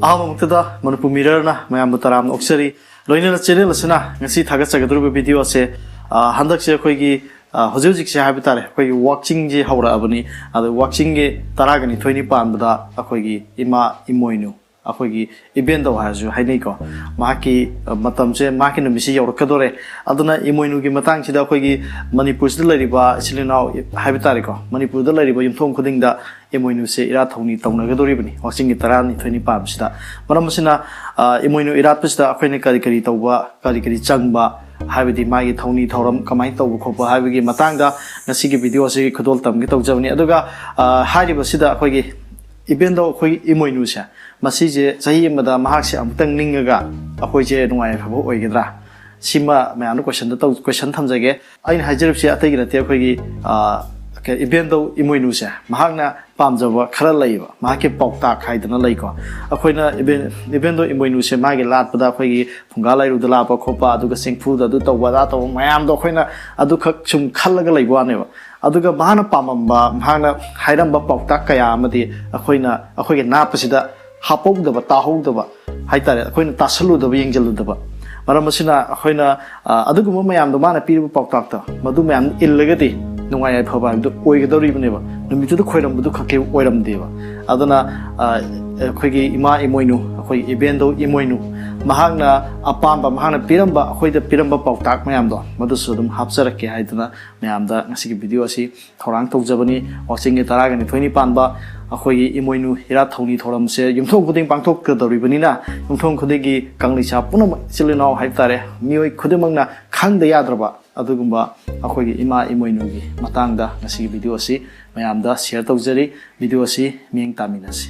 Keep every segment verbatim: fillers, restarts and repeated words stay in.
ꯑꯍꯥꯟꯕꯃꯛꯇꯗ ꯃꯅꯤꯄꯨꯔ ꯃꯤꯔꯔꯅ ꯃꯌꯥꯝꯕꯨ ꯇꯔꯥꯝꯅ ꯑꯣꯛꯆꯔꯤ꯫ ꯂꯣꯏꯅꯅ ꯆꯦꯅꯦꯜ ꯑꯁꯤꯅ ꯉꯁꯤ ꯊꯥꯒꯠꯆꯒꯗꯧꯔꯤꯕ ꯚꯤꯗꯤꯑꯣ ꯑꯁꯦ, ꯑ, ꯍꯟꯗꯛꯁꯦ ꯑꯩꯈꯣꯏꯒꯤ, ꯑ, ꯍꯧꯖꯤꯛ ꯍꯧꯖꯤꯛꯁꯦ ꯍꯥꯏꯕ ꯇꯥꯔꯦ, ꯑꯩꯈꯣꯏꯒꯤ ꯋꯥꯛꯆꯤꯡꯁꯦ ꯍꯧꯔꯛꯑꯕꯅꯤ꯫ ꯑꯗꯣ ꯋꯥꯛꯆꯤꯡꯒꯤ ꯇꯔꯥꯒ ꯅꯤꯊꯣꯏꯅꯤ ꯄꯥꯟꯕꯗ ꯑꯩꯈꯣꯏꯒꯤ ꯏꯃꯥ ꯏꯃꯣꯏꯅꯨ, ꯑꯩꯈꯣꯏꯒꯤ ꯏꯕꯦꯟꯗꯧ ꯍꯥꯏꯔꯁꯨ ꯍꯥꯏꯅꯩꯀꯣ, ꯃꯍꯥꯛꯀꯤ, ꯑ, ꯃꯇꯝꯁꯦ, ꯃꯍꯥꯛꯀꯤ ꯅꯨꯃꯤꯠꯁꯤ ꯌꯧꯔꯛꯀꯗꯣꯔꯦ꯫ ꯑꯗꯨꯅ ꯏꯃꯣꯏꯅꯨꯒꯤ ꯃꯇꯥꯡꯁꯤꯗ ꯑꯩꯈꯣꯏꯒꯤ ꯃꯅꯤꯄꯨꯔꯁꯤꯗ ꯂꯩꯔꯤꯕ ꯏꯆꯤꯜ ꯏꯅꯥꯎ ꯍꯥꯏꯕ ꯇꯥꯔꯦꯀꯣ, ꯃꯅꯤꯄꯨꯔꯗ ꯂꯩꯔꯤꯕ ꯌꯨꯝꯊꯣꯡ ꯈꯨꯗꯤꯡꯗ ꯏꯃꯣꯏꯅꯨꯁꯦ ꯏꯔꯥꯠ ꯊꯧꯅꯤ ꯇꯧꯅꯒꯗꯧꯔꯤꯕꯅꯤ ꯋꯥꯛꯆꯤꯡꯒꯤ ꯇꯔꯥꯅꯤꯊꯣꯏꯅꯤ ꯄꯥꯟꯕꯁꯤꯗ꯫ ꯃꯔꯝ ꯑꯁꯤꯅ, ꯑ, ꯏꯃꯣꯏꯅꯨ ꯏꯔꯥꯠꯄꯁꯤꯗ ꯑꯩꯈꯣꯏꯅ ꯀꯔꯤ ꯀꯔꯤ ꯇꯧꯕ, ꯀꯔꯤ ꯀꯔꯤ ꯆꯪꯕ, ꯍꯥꯏꯕꯗꯤ ꯃꯥꯒꯤ ꯊꯧꯅꯤ ꯊꯧꯔꯝ ꯀꯃꯥꯏꯅ ꯇꯧꯕ ꯈꯣꯠꯄ ꯍꯥꯏꯕꯒꯤ ꯃꯇꯥꯡꯗ ꯉꯁꯤꯒꯤ ꯚꯤꯗꯤꯑꯣ ꯑꯁꯤ ꯈꯨꯗꯣꯜ ꯇꯝꯒꯦ ꯇꯧꯖꯕꯅꯤ꯫ ꯑꯗꯨꯒ, ꯑ, ꯍꯥꯏꯔꯤꯕꯁꯤꯗ ꯑꯩꯈꯣꯏꯒꯤ ꯏꯕꯦꯟꯗꯧ, ꯑꯩꯈꯣꯏꯒꯤ ꯏꯃꯣꯏꯅꯨꯁꯦ, ꯃꯁꯤꯁꯦ ꯆꯍꯤ ꯑꯃꯗ ꯃꯍꯥꯛꯁꯦ ꯑꯃꯨꯛꯇꯪ ꯅꯤꯡꯉꯒ ꯑꯩꯈꯣꯏꯁꯦ ꯅꯨꯡꯉꯥꯏ ꯌꯥꯏꯐꯕ ꯑꯣꯏꯒꯗ꯭ꯔꯥ? ꯁꯤꯃ ꯃꯌꯥꯝꯅ ꯀꯣꯏꯁꯟꯗ ꯇꯧ-, ꯀꯣꯏꯁꯟ ꯊꯝꯖꯒꯦ꯫ ꯑꯩꯅ ꯍꯥꯏꯖꯔꯤꯕꯁꯤ ꯑꯇꯩꯒꯤ ꯅꯠꯇꯦ, ꯑꯩꯈꯣꯏꯒꯤ, ꯑ, ꯀ-, ꯏꯕꯦꯟꯗꯧ ꯏꯃꯣꯏꯅꯨꯁꯦ, ꯃꯍꯥꯛꯅ ꯄꯥꯝꯖꯕ ꯈꯔ ꯂꯩꯌꯦꯕ, ꯃꯍꯥꯛꯀꯤ ꯄꯥꯎꯇꯥꯛ ꯍꯥꯏꯗꯅ ꯂꯩꯀꯣ꯫ ꯑꯩꯈꯣꯏꯅ ꯏꯕꯦꯟ-, ꯏꯕꯦꯟꯗꯧ ꯏꯃꯣꯏꯅꯨꯁꯦ ꯃꯥꯒꯤ ꯂꯥꯠꯄꯗ ꯑꯩꯈꯣꯏꯒꯤ ꯐꯨꯡꯒꯥ ꯂꯥꯏꯔꯨꯗ ꯂꯥꯠꯄ ꯈꯣꯠꯄ, ꯑꯗꯨꯒ ꯆꯦꯡꯐꯨꯗ ꯑꯗꯨ ꯇꯧꯕ ꯑꯗꯥ ꯇꯧꯕ ꯃꯌꯥꯝꯗꯣ ꯑꯩꯈꯣꯏꯅ ꯑꯗꯨꯈꯛ ꯁꯨꯝ ꯈꯜꯂꯒ ꯂꯩꯕ ꯋꯥꯅꯦꯕ꯫ ꯑꯗꯨꯒ ꯃꯥꯅ ꯄꯥꯝꯃꯝꯕ, ꯃꯍꯥꯛꯅ ꯍꯥꯏꯔꯝꯕ ꯄꯥꯎꯇꯥꯛ ꯀꯌꯥ ꯑꯃꯗꯤ ꯑꯩꯈꯣꯏꯅ, ꯑꯩꯈꯣꯏꯒꯤ ꯅꯥꯠꯄꯁꯤꯗ ꯍꯥꯞꯍꯧꯗꯕ, ꯇꯥꯍꯧꯗꯕ ꯍꯥꯏꯇꯥꯔꯦ, ꯑꯩꯈꯣꯏꯅ ꯇꯥꯁꯜꯂꯨꯗꯕ, ꯌꯦꯡꯁꯤꯜꯂꯨꯗꯕ꯫ ꯃꯔꯝ ꯑꯁꯤꯅ ꯑꯩꯈꯣꯏꯅ, ꯑ, ꯑꯗꯨꯒꯨꯝꯕ ꯃꯌꯥꯝꯗꯣ, ꯃꯥꯅ ꯄꯤꯔꯤꯕ ꯄꯥꯎꯇꯥꯛꯇꯣ, ꯃꯗꯨ ꯃꯌꯥꯝ ꯏꯜꯂꯒꯗꯤ ꯅꯨꯡꯉꯥꯏ ꯌꯥꯏꯐꯕ ꯍꯥꯏꯕꯗꯨ ꯑꯣꯏꯒꯗꯧꯔꯤꯕꯅꯦꯕ꯫ ꯅꯨꯃꯤꯠꯇꯨꯗ ꯈꯣꯏꯔꯝꯕꯗꯨ ꯈꯛꯀꯤ ꯑꯣꯏꯔꯝꯗꯦꯕ꯫ ꯑꯗꯨꯅ, ꯑ, ꯑꯩꯈꯣꯏꯒꯤ ꯏꯃꯥ ꯏꯃꯣꯏꯅꯨ, ꯑꯩꯈꯣꯏ ꯏꯕꯦꯟꯗꯧ ꯏꯃꯣꯏꯅꯨ, ꯃꯍꯥꯛꯅ ꯑꯄꯥꯝꯕ, ꯃꯍꯥꯛꯅ ꯄꯤꯔꯝꯕ, ꯑꯩꯈꯣꯏꯗ ꯄꯤꯔꯝꯕ ꯄꯥꯎꯇꯥꯛ ꯃꯌꯥꯝꯗꯣ, ꯃꯗꯨꯁꯨ ꯑꯗꯨꯝ ꯍꯥꯞꯆꯔꯛꯀꯦ ꯍꯥꯏꯗꯅ ꯃꯌꯥꯝꯗ ꯉꯁꯤꯒꯤ ꯚꯤꯗꯤꯑꯣ ꯑꯁꯤ ꯊꯧꯔꯥꯡ ꯇꯧꯖꯕꯅꯤ꯫ ꯋꯥꯛꯆꯤꯡꯒꯤ ꯇꯔꯥꯒ ꯅꯤꯊꯣꯏꯅꯤ ꯄꯥꯟꯕ ꯑꯩꯈꯣꯏꯒꯤ ꯏꯃꯣꯏꯅꯨ ꯏꯔꯥꯠ ꯊꯧꯅꯤ ꯊꯧꯔꯝꯁꯦ ꯌꯨꯝꯊꯣꯡ ꯈꯨꯗꯤꯡ ꯄꯥꯡꯊꯣꯛꯀꯗꯧꯔꯤꯕꯅꯤꯅ, ꯌꯨꯝꯊꯣꯡ ꯈꯨꯗꯤꯡꯒꯤ ꯀꯪꯂꯩꯁꯥ ꯄꯨꯝꯅꯃꯛ, ꯏꯆꯤꯜ ꯏꯅꯥꯎ ꯍꯥꯏꯕ ꯇꯥꯔꯦ, ꯃꯤꯑꯣꯏ ꯈꯨꯗꯤꯡꯃꯛꯅ ꯈꯪꯗ ꯌꯥꯗ꯭ꯔꯕ ꯑꯗꯨꯒꯨꯝꯕ ꯑꯩꯈꯣꯏꯒꯤ ꯏꯃꯥ ꯏꯃꯣꯏꯅꯨꯒꯤ ꯃꯇꯥꯡꯗ ꯉꯁꯤꯒꯤ ꯚꯤꯗꯤꯑꯣ ꯑꯁꯤ ꯃꯌꯥꯝꯗ ꯁꯤꯌꯔ ꯇꯧꯖꯔꯤ꯫ ꯚꯤꯗꯤꯑꯣ ꯑꯁꯤ ꯃꯤꯠꯌꯦꯡ ꯇꯥꯃꯤꯟꯅꯁꯤ꯫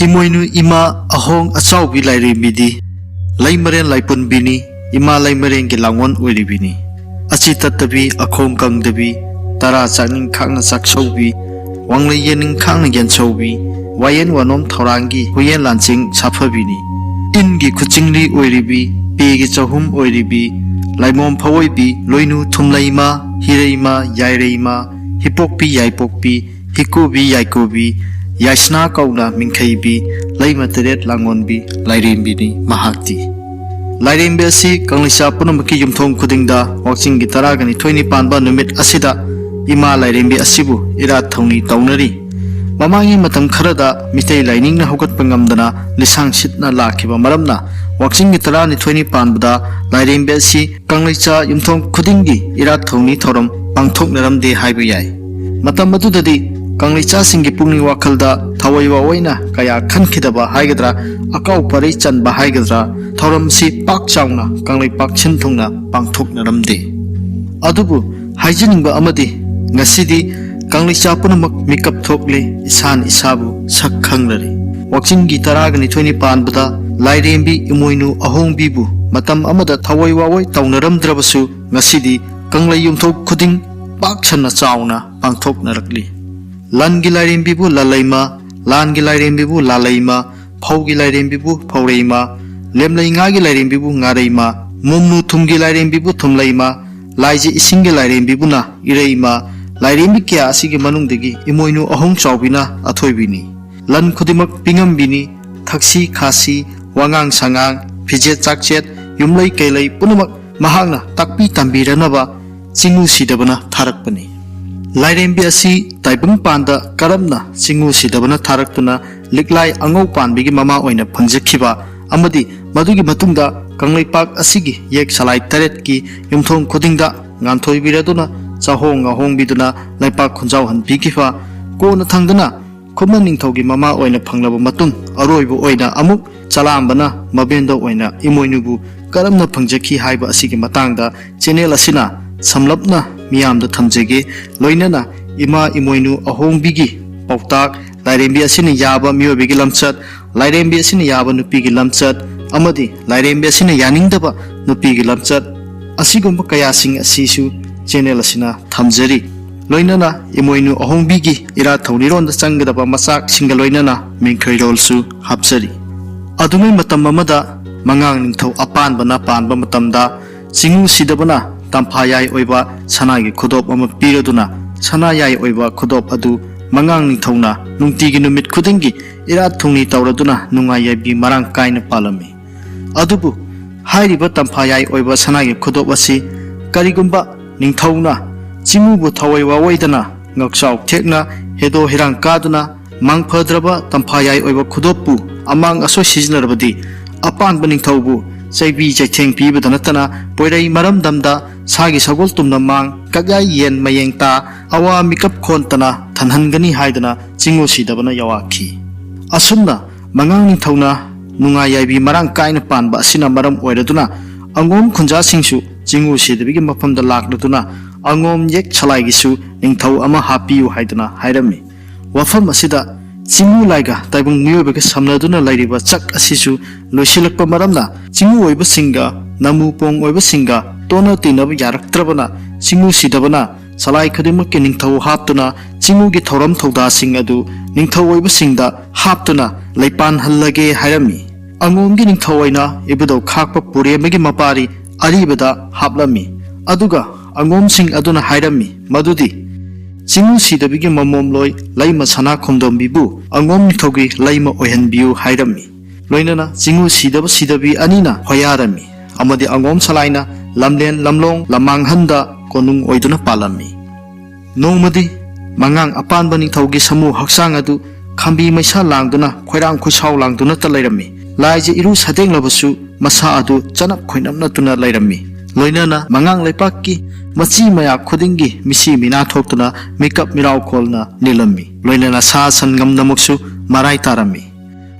ꯏꯃꯣꯏꯅꯨ ꯏꯃꯥ ꯑꯍꯣꯡ ꯑꯆꯥꯎꯕꯤ ꯂꯥꯏꯔꯦꯝꯕꯤꯗꯤ ꯂꯩꯃꯔꯦꯟ ꯂꯥꯏꯄꯨꯟꯕꯤꯅꯤ꯫ ꯏꯃꯥ ꯂꯩꯃꯔꯦꯟꯒꯤ ꯂꯥꯡꯑꯣꯟ ꯑꯣꯏꯔꯤꯕꯤꯅꯤ꯫ ꯑꯆꯤ ꯇꯠꯇꯕꯤ, ꯑꯈꯣꯡ ꯀꯪꯗꯕꯤ, ꯇꯔꯥ ꯆꯥꯛꯅꯤꯡ ꯈꯥꯛꯅ ꯆꯥꯛꯁꯧꯕꯤ, ꯋꯥꯡꯂꯩ ꯌꯦꯟꯅꯤꯡ ꯈꯥꯛꯅ ꯌꯦꯟꯁꯧꯕꯤ, ꯋꯥꯌꯦꯟ ꯋꯥꯅꯣꯝ ꯊꯧꯔꯥꯡꯒꯤ ꯍꯨꯌꯦꯟ ꯂꯥꯟꯆꯤꯡ ꯁꯥꯐꯕꯤꯅꯤ꯫ ꯏꯟꯒꯤ ꯈꯨꯆꯤꯡꯂꯤ ꯑꯣꯏꯔꯤꯕꯤ, ꯄꯦꯒꯤ ꯆꯍꯨꯝ ꯑꯣꯏꯔꯤꯕꯤ, ꯂꯥꯏꯃꯣꯝ ꯐꯑꯣꯏꯕꯤ, ꯂꯣꯏꯅꯨ ꯊꯨꯝꯂꯩꯃ, ꯍꯤꯔꯩꯃ, ꯌꯥꯏꯔꯩꯃ, ꯍꯤꯄꯣꯛꯄꯤ ꯌꯥꯏꯄꯣꯛꯄꯤ, ꯍꯤꯀꯨꯕꯤ ꯌꯥꯏꯀꯨꯕꯤ, ꯌꯥꯏꯁꯅꯥ ꯀꯧꯅ ꯃꯤꯡꯈꯩꯕꯤ, ꯂꯩꯃ ꯇꯔꯦꯠ ꯂꯥꯡꯑꯣꯟꯕꯤ ꯂꯥꯏꯔꯦꯝꯕꯤꯅꯤ ꯃꯍꯥꯛꯇꯤ꯫ ꯂꯥꯏꯔꯦꯝꯕꯤ ꯑꯁꯤ ꯀꯪꯂꯩꯆꯥ ꯄꯨꯝꯅꯃꯛꯀꯤ ꯌꯨꯝꯊꯣꯡ ꯈꯨꯗꯤꯡꯗ ꯋꯥꯛꯆꯤꯡꯒꯤ ꯇꯔꯥꯒ ꯅꯤꯊꯣꯏꯅꯤ ꯄꯥꯟꯕ ꯅꯨꯃꯤꯠ ꯑꯁꯤꯗ ꯏꯃꯥ ꯂꯥꯏꯔꯦꯝꯕꯤ ꯑꯁꯤꯕꯨ ꯏꯔꯥꯠ ꯊꯧꯅꯤ ꯇꯧꯅꯔꯤ꯫ ꯃꯃꯥꯡꯒꯤ ꯃꯇꯝ ꯈꯔꯗ ꯃꯤꯇꯩ ꯂꯥꯏꯅꯤꯡꯅ ꯍꯧꯒꯠꯄ ꯉꯝꯗꯅ ꯂꯤꯁꯥꯡ ꯁꯤꯠꯅ ꯂꯥꯛꯈꯤꯕ ꯃꯔꯝꯅ ꯋꯥꯛꯆꯤꯡꯒꯤ ꯇꯔꯥꯅꯤꯊꯣꯏꯅꯤ ꯄꯥꯟꯕꯗ ꯂꯥꯏꯔꯦꯝꯕꯤ ꯑꯁꯤ ꯀꯪꯂꯩꯆꯥ ꯌꯨꯝꯊꯣꯡ ꯈꯨꯗꯤꯡꯒꯤ ꯏꯔꯥꯠ ꯊꯧꯅꯤ ꯊꯧꯔꯝ ꯄꯥꯡꯊꯣꯛꯅꯔꯝꯗꯦ ꯍꯥꯏꯕ ꯌꯥꯏ꯫ ꯃꯇꯝ ꯑꯗꯨꯗꯗꯤ ꯀꯪꯂꯩꯆꯥꯁꯤꯡꯒꯤ ꯄꯨꯛꯅꯤꯡ ꯋꯥꯈꯜꯗ ꯊꯋꯥꯏ ꯋꯥꯑꯣꯏꯅ ꯀꯌꯥ ꯈꯟꯈꯤꯗꯕ ꯍꯥꯏꯒꯗ꯭ꯔꯥ, ꯑꯀꯥꯎ ꯄꯔꯩ ꯆꯟꯕ ꯍꯥꯏꯒꯗ꯭ꯔꯥ, ꯊꯧꯔꯝꯁꯤ ꯄꯥꯛ ꯆꯥꯎꯅ ꯀꯪꯂꯩꯄꯥꯛ ꯁꯤꯟ ꯊꯨꯡꯅ ꯄꯥꯡꯊꯣꯛꯅꯔꯝꯗꯦ꯫ ꯑꯗꯨꯕꯨ ꯍꯥꯏꯖꯅꯤꯡꯕ ꯑꯃꯗꯤ, ꯉꯁꯤꯗꯤ ꯀꯪꯂꯩꯆꯥ ꯄꯨꯝꯅꯃꯛ ꯃꯤꯀꯞ ꯊꯣꯛꯂꯦ, ꯏꯁꯥꯅ ꯏꯁꯥꯕꯨ ꯁꯛ ꯈꯪꯂꯔꯦ꯫ ꯋꯥꯛꯆꯤꯡꯒꯤ ꯇꯔꯥꯒ ꯅꯤꯊꯣꯏꯅꯤ ꯄꯥꯟꯕꯗ ꯂꯥꯏꯔꯦꯝꯕꯤ ꯏꯃꯣꯏꯅꯨ ꯑꯍꯣꯡꯕꯤꯕꯨ ꯃꯇꯝ ꯑꯃꯗ ꯊꯋꯥꯏ ꯋꯥꯑꯣꯏ ꯇꯧꯅꯔꯝꯗ꯭ꯔꯕꯁꯨ, ꯉꯁꯤꯗꯤ ꯀꯪꯂꯩ ꯌꯨꯝꯊꯣꯡ ꯈꯨꯗꯤꯡ ꯄꯥꯛ ꯁꯟꯅ ꯆꯥꯎꯅ ꯄꯥꯡꯊꯣꯛꯅꯔꯛꯂꯤ꯫ ꯂꯟꯒꯤ ꯂꯥꯏꯔꯦꯝꯕꯤꯕꯨ ꯂꯜꯂꯩꯃ, ꯂꯥꯟꯒꯤ ꯂꯥꯏꯔꯦꯝꯕꯤꯕꯨ ꯂꯥꯜꯂꯩꯃ, ꯐꯧꯒꯤ ꯂꯥꯏꯔꯦꯝꯕꯤꯕꯨ ꯐꯧꯔꯩꯃ, ꯂꯦꯝꯂꯩ ꯉꯥꯒꯤ ꯂꯥꯏꯔꯦꯝꯕꯤꯕꯨ ꯉꯥꯔꯩꯃ, ꯃꯣꯝꯅꯨ ꯊꯨꯝꯒꯤ ꯂꯥꯏꯔꯦꯝꯕꯤꯕꯨ ꯊꯨꯝꯂꯩꯃ, ꯂꯥꯏꯖ ꯏꯁꯤꯡꯒꯤ ꯂꯥꯏꯔꯦꯝꯕꯤꯕꯨꯅ ꯏꯔꯩꯃ, ꯂꯥꯏꯔꯦꯝꯕꯤ ꯀꯌꯥ ꯑꯁꯤꯒꯤ ꯃꯅꯨꯡꯗꯒꯤ ꯏꯃꯣꯏꯅꯨ ꯑꯍꯣꯡ ꯆꯥꯎꯕꯤꯅ ꯑꯊꯣꯏꯕꯤꯅꯤ꯫ ꯂꯟ ꯈꯨꯗꯤꯡꯃꯛ ꯄꯤꯉꯝꯕꯤꯅꯤ, ꯊꯛꯁꯤ ꯈꯥꯁꯤ, ꯋꯥꯉꯥꯡ ꯁꯉꯥꯡ, ꯐꯤꯖꯦꯠ ꯆꯥꯛꯆꯦꯠ, ꯌꯨꯝꯂꯩ ꯀꯩꯂꯩ ꯄꯨꯝꯅꯃꯛ ꯃꯍꯥꯛꯅ ꯇꯥꯛꯄꯤ ꯇꯝꯕꯤꯔꯅꯕ ꯆꯤꯡꯉꯨ ꯁꯤꯗꯕꯅ ꯊꯥꯔꯛꯄꯅꯤ꯫ ꯂꯥꯏꯔꯦꯝꯕꯤ ꯑꯁꯤ ꯇꯥꯏꯕꯪ ꯄꯥꯟꯗ ꯀꯔꯝꯅ ꯆꯤꯡꯉꯨ ꯁꯤꯗꯕꯅ ꯊꯥꯔꯛꯇꯨꯅ ꯂꯤꯛꯂꯥꯏ ꯑꯉꯧ ꯄꯥꯟꯕꯤꯒꯤ ꯃꯃꯥ ꯑꯣꯏꯅ ꯐꯪꯖꯈꯤꯕ ꯑꯃꯗꯤ ꯃꯗꯨꯒꯤ ꯃꯇꯨꯡꯗ ꯀꯪꯂꯩꯄꯥꯛ ꯑꯁꯤꯒꯤ ꯌꯦꯛ ꯁꯂꯥꯏ ꯇꯔꯦꯠꯀꯤ ꯌꯨꯝꯊꯣꯡ ꯈꯨꯗꯤꯡꯗ ꯉꯥꯟꯊꯣꯏꯕꯤꯔꯗꯨꯅ ꯆꯥꯍꯣꯡ ꯉꯥꯍꯣꯡꯕꯤꯗꯨꯅ ꯂꯩꯄꯥꯛ ꯈꯨꯟꯖꯥꯎꯍꯟꯕꯤꯈꯤꯕ, ꯀꯣꯟꯅ ꯊꯪꯗꯅ ꯈꯨꯃꯟ ꯅꯤꯡꯊꯧꯒꯤ ꯃꯃꯥ ꯑꯣꯏꯅ ꯐꯪꯂꯕ ꯃꯇꯨꯡ ꯑꯔꯣꯏꯕ ꯑꯣꯏꯅ ꯑꯃꯨꯛ ꯆꯂꯥꯝꯕꯅ ꯃꯕꯦꯟꯗꯧ ꯑꯣꯏꯅ ꯏꯃꯣꯏꯅꯨꯕꯨ ꯀꯔꯝꯅ ꯐꯪꯖꯈꯤ ꯍꯥꯏꯕ ꯑꯁꯤꯒꯤ ꯃꯇꯥꯡꯗ ꯆꯦꯅꯦꯜ ꯑꯁꯤꯅ ꯁꯝꯂꯞꯅ ꯃꯤꯌꯥꯝꯗ ꯊꯝꯖꯒꯦ꯫ ꯂꯣꯏꯅꯅ ꯏꯃꯥ ꯏꯃꯣꯏꯅꯨ ꯑꯍꯣꯡꯕꯤꯒꯤ ꯄꯥꯎꯇꯥꯛ, ꯂꯥꯏꯔꯦꯝꯕꯤ ꯑꯁꯤꯅ ꯌꯥꯕ ꯃꯤꯑꯣꯏꯕꯒꯤ ꯂꯝꯆꯠ, ꯂꯥꯏꯔꯦꯝꯕꯤ ꯑꯁꯤꯅ ꯌꯥꯕ ꯅꯨꯄꯤꯒꯤ ꯂꯝꯆꯠ ꯑꯃꯗꯤ ꯂꯥꯏꯔꯦꯝꯕꯤ ꯑꯁꯤꯅ ꯌꯥꯅꯤꯡꯗꯕ ꯅꯨꯄꯤꯒꯤ ꯂꯝꯆꯠ, ꯑꯁꯤꯒꯨꯝꯕ ꯀꯌꯥꯁꯤꯡ ꯑꯁꯤꯁꯨ ꯆꯦꯅꯦꯜ ꯑꯁꯤꯅ ꯊꯝꯖꯔꯤ꯫ ꯂꯣꯏꯅꯅ ꯏꯃꯣꯏꯅꯨ ꯑꯍꯣꯡꯕꯤꯒꯤ ꯏꯔꯥꯠ ꯊꯧꯅꯤꯔꯣꯟꯗ ꯆꯪꯒꯗꯕ ꯃꯆꯥꯛꯁꯤꯡꯒ ꯂꯣꯏꯅꯅ ꯃꯤꯡꯈꯩꯔꯣꯜꯁꯨ ꯍꯥꯞꯆꯔꯤ꯫ ꯑꯗꯨꯉꯩ ꯃꯇꯝ ꯑꯃꯗ ꯃꯉꯥꯡ ꯅꯤꯡꯊꯧ ꯑꯄꯥꯟꯕꯅ ꯄꯥꯟꯕ ꯃꯇꯝꯗ ꯆꯤꯡꯉꯨ ꯁꯤꯗꯕꯅ ꯇꯝꯐꯥꯌꯥꯏ ꯑꯣꯏꯕ ꯁꯅꯥꯒꯤ ꯈꯨꯗꯣꯞ ꯑꯃ ꯄꯤꯔꯗꯨꯅ ꯁꯅꯥꯌꯥꯏ ꯑꯣꯏꯕ ꯈꯨꯗꯣꯞ ꯑꯗꯨ ꯃꯉꯥꯡ ꯅꯤꯡꯊꯧꯅ ꯅꯨꯡꯇꯤꯒꯤ ꯅꯨꯃꯤꯠ ꯈꯨꯗꯤꯡꯒꯤ ꯏꯔꯥꯠ ꯊꯧꯅꯤ ꯇꯧꯔꯗꯨꯅ ꯅꯨꯡꯉꯥꯏ ꯌꯥꯏꯕꯤ ꯃꯔꯥꯡ ꯀꯥꯏꯅ ꯄꯥꯜꯂꯝꯃꯤ꯫ ꯑꯗꯨꯕꯨ ꯍꯥꯏꯔꯤꯕ ꯇꯝꯐꯥꯌꯥꯏ ꯑꯣꯏꯕ ꯁꯅꯥꯒꯤ ꯈꯨꯗꯣꯞ ꯑꯁꯤ ꯀꯔꯤꯒꯨꯝꯕ ꯅꯤꯡꯊꯧꯅ ꯆꯤꯡꯉꯨꯕꯨ ꯊꯋꯥꯏ ꯋꯥꯋꯣꯏꯗꯅ ꯉꯛꯆꯥꯎ ꯊꯦꯛꯅ ꯍꯦꯗꯣ ꯍꯤꯔꯥꯡ ꯀꯥꯗꯨꯅ ꯃꯥꯡꯐꯗ꯭ꯔꯕ ꯇꯝꯐꯥꯌꯥꯏ ꯑꯣꯏꯕ ꯈꯨꯗꯣꯞꯄꯨ ꯑꯃꯥꯡ ꯑꯁꯣꯏ ꯁꯤꯖꯤꯟꯅꯔꯕꯗꯤ ꯑꯄꯥꯟꯕ ꯅꯤꯡꯊꯧꯕꯨ ꯆꯩꯕꯤ ꯆꯩꯊꯦꯡ ꯄꯤꯕꯗ ꯅꯠꯇꯅ ꯄꯣꯏꯔꯩ ꯃꯔꯝꯗꯝꯗ ꯁꯥꯒꯤ ꯁꯒꯣꯜ ꯇꯨꯝꯅ ꯃꯥꯡ ꯀꯛꯌꯥꯏ ꯌꯦꯟ ꯃꯌꯦꯡ ꯇꯥ ꯑꯋꯥ ꯃꯤꯀꯞ ꯈꯣꯟꯇꯅ ꯊꯟꯍꯟꯒꯅꯤ ꯍꯥꯏꯗꯨꯅ ꯆꯤꯡꯉꯨ ꯁꯤꯗꯕꯅ ꯌꯋꯥꯈꯤ꯫ ꯑꯁꯨꯝꯅ ꯃꯉꯥꯡ ꯅꯤꯡꯊꯧꯅ ꯅꯨꯡꯉꯥꯏ ꯌꯥꯏꯕꯤ ꯃꯔꯥꯡ ꯀꯥꯏꯅ ꯄꯥꯟꯕ ꯑꯁꯤꯅ ꯃꯔꯝ ꯑꯣꯏꯔꯗꯨꯅ ꯑꯉꯣꯝ ꯈꯨꯟꯖꯥꯁꯤꯡꯁꯨ ꯆꯤꯡꯉꯨ ꯁꯤꯗꯕꯤꯒꯤ ꯃꯐꯝꯗ ꯂꯥꯛꯂꯗꯨꯅ ꯑꯉꯣꯝ ꯌꯦꯛ ꯁꯂꯥꯏꯒꯤꯁꯨ ꯅꯤꯡꯊꯧ ꯑꯃ ꯍꯥꯞꯄꯤꯌꯨ ꯍꯥꯏꯗꯨꯅ ꯍꯥꯏꯔꯝꯃꯤ꯫ ꯋꯥꯐꯝ ꯑꯁꯤꯗ ꯆꯤꯡꯉꯨ ꯂꯥꯏꯒ ꯇꯥꯏꯕꯪ ꯃꯤꯑꯣꯏꯕꯒ ꯁꯝꯅꯗꯨꯅ ꯂꯩꯔꯤꯕ ꯆꯛ ꯑꯁꯤꯁꯨ ꯂꯣꯏꯁꯤꯜꯂꯛꯄ ꯃꯔꯝꯅ ꯆꯤꯡꯉꯨ ꯑꯣꯏꯕꯁꯤꯡꯒ ꯅꯃꯨ ꯄꯣꯡ ꯑꯣꯏꯕꯁꯤꯡꯒ ꯇꯣꯟꯅ ꯇꯤꯟꯅꯕ ꯌꯥꯔꯛꯇ꯭ꯔꯕꯅ ꯆꯤꯡꯉꯨ ꯁꯤꯗꯕꯅ ꯁꯂꯥꯏ ꯈꯨꯗꯤꯡꯃꯛꯀꯤ ꯅꯤꯡꯊꯧ ꯍꯥꯞꯇꯨꯅ ꯆꯤꯡꯉꯨꯒꯤ ꯊꯧꯔꯝ ꯊꯧꯗꯥꯁꯤꯡ ꯑꯗꯨ ꯅꯤꯡꯊꯧ ꯑꯣꯏꯕꯁꯤꯡꯗ ꯍꯥꯞꯇꯨꯅ ꯂꯩꯄꯥꯟꯍꯜꯂꯒꯦ ꯍꯥꯏꯔꯝꯃꯤ꯫ ꯑꯉꯣꯝꯒꯤ ꯅꯤꯡꯊꯧ ꯑꯣꯏꯅ ꯏꯕꯨꯙꯧ ꯈꯥꯛꯄ ꯄꯨꯔꯦꯝꯕꯒꯤ ꯃꯄꯥꯔꯤ ꯑꯔꯤꯕꯗ ꯍꯥꯞꯂꯝꯃꯤ꯫ ꯑꯗꯨꯒ ꯑꯉꯣꯝꯁꯤꯡ ꯑꯗꯨꯅ ꯍꯥꯏꯔꯝꯃꯤ ꯃꯗꯨꯗꯤ ꯆꯤꯡꯉꯨ ꯁꯤꯗꯕꯤꯒꯤ ꯃꯃꯣꯝꯂꯣꯏ ꯂꯩꯃ ꯁꯅꯥ ꯈꯣꯝꯗꯣꯝꯕꯤꯕꯨ ꯑꯉꯣꯝ ꯅꯤꯡꯊꯧꯒꯤ ꯂꯩꯃ ꯑꯣꯏꯍꯟꯕꯤꯌꯨ ꯍꯥꯏꯔꯝꯃꯤ꯫ ꯂꯣꯏꯅꯅ ꯆꯤꯡꯉꯨ ꯁꯤꯗꯕ ꯁꯤꯗꯕꯤ ꯑꯅꯤꯅ ꯍꯣꯌꯥꯔꯝꯃꯤ ꯑꯃꯗꯤ ꯑꯉꯣꯝ ꯁꯂꯥꯏꯅ ꯂꯝꯂꯦꯟ ꯂꯝꯂꯣꯡ ꯂꯃꯥꯡꯍꯟꯗ ꯀꯣꯅꯨꯡ ꯑꯣꯏꯗꯨꯅ ꯄꯥꯜꯂꯝꯃꯤ꯫ ꯅꯣꯡꯃꯗꯤ ꯃꯉꯥꯡ ꯑꯄꯥꯟꯕ ꯅꯤꯡꯊꯧꯒꯤ ꯁꯥꯃꯨ ꯍꯛꯆꯥꯡ ꯑꯗꯨ ꯈꯥꯝꯕꯤ ꯃꯩꯁꯥ ꯂꯥꯡꯗꯨꯅ ꯈꯣꯏꯔꯥꯡ ꯈꯣꯏꯁꯥꯎ ꯂꯥꯡꯗꯨꯅꯇ ꯂꯩꯔꯝꯃꯤ꯫ ꯂꯥꯏꯖ ꯏꯔꯨ ꯁꯥꯗꯦꯡꯂꯕꯁꯨ ꯃꯁꯥ ꯑꯗꯨ ꯆꯅꯞ ꯈꯣꯏꯅꯞꯅꯇꯨꯅ ꯂꯩꯔꯝꯃꯤ꯫ ꯂꯣꯏꯅꯅ ꯃꯉꯥꯡ ꯂꯩꯄꯥꯛꯀꯤ ꯃꯆꯤ ꯃꯌꯥ ꯈꯨꯗꯤꯡꯒꯤ ꯃꯤꯁꯤ ꯃꯤꯅꯥ ꯊꯣꯛꯇꯨꯅ ꯃꯤꯀꯞ ꯃꯤꯔꯥꯎꯈꯣꯜꯅ ꯅꯤꯜꯂꯝꯃꯤ꯫ ꯂꯣꯏꯅꯅ ꯁꯥ ꯁꯟ ꯉꯝꯅꯃꯛꯁꯨ ꯃꯔꯥꯏ ꯇꯥꯔꯝꯃꯤ꯫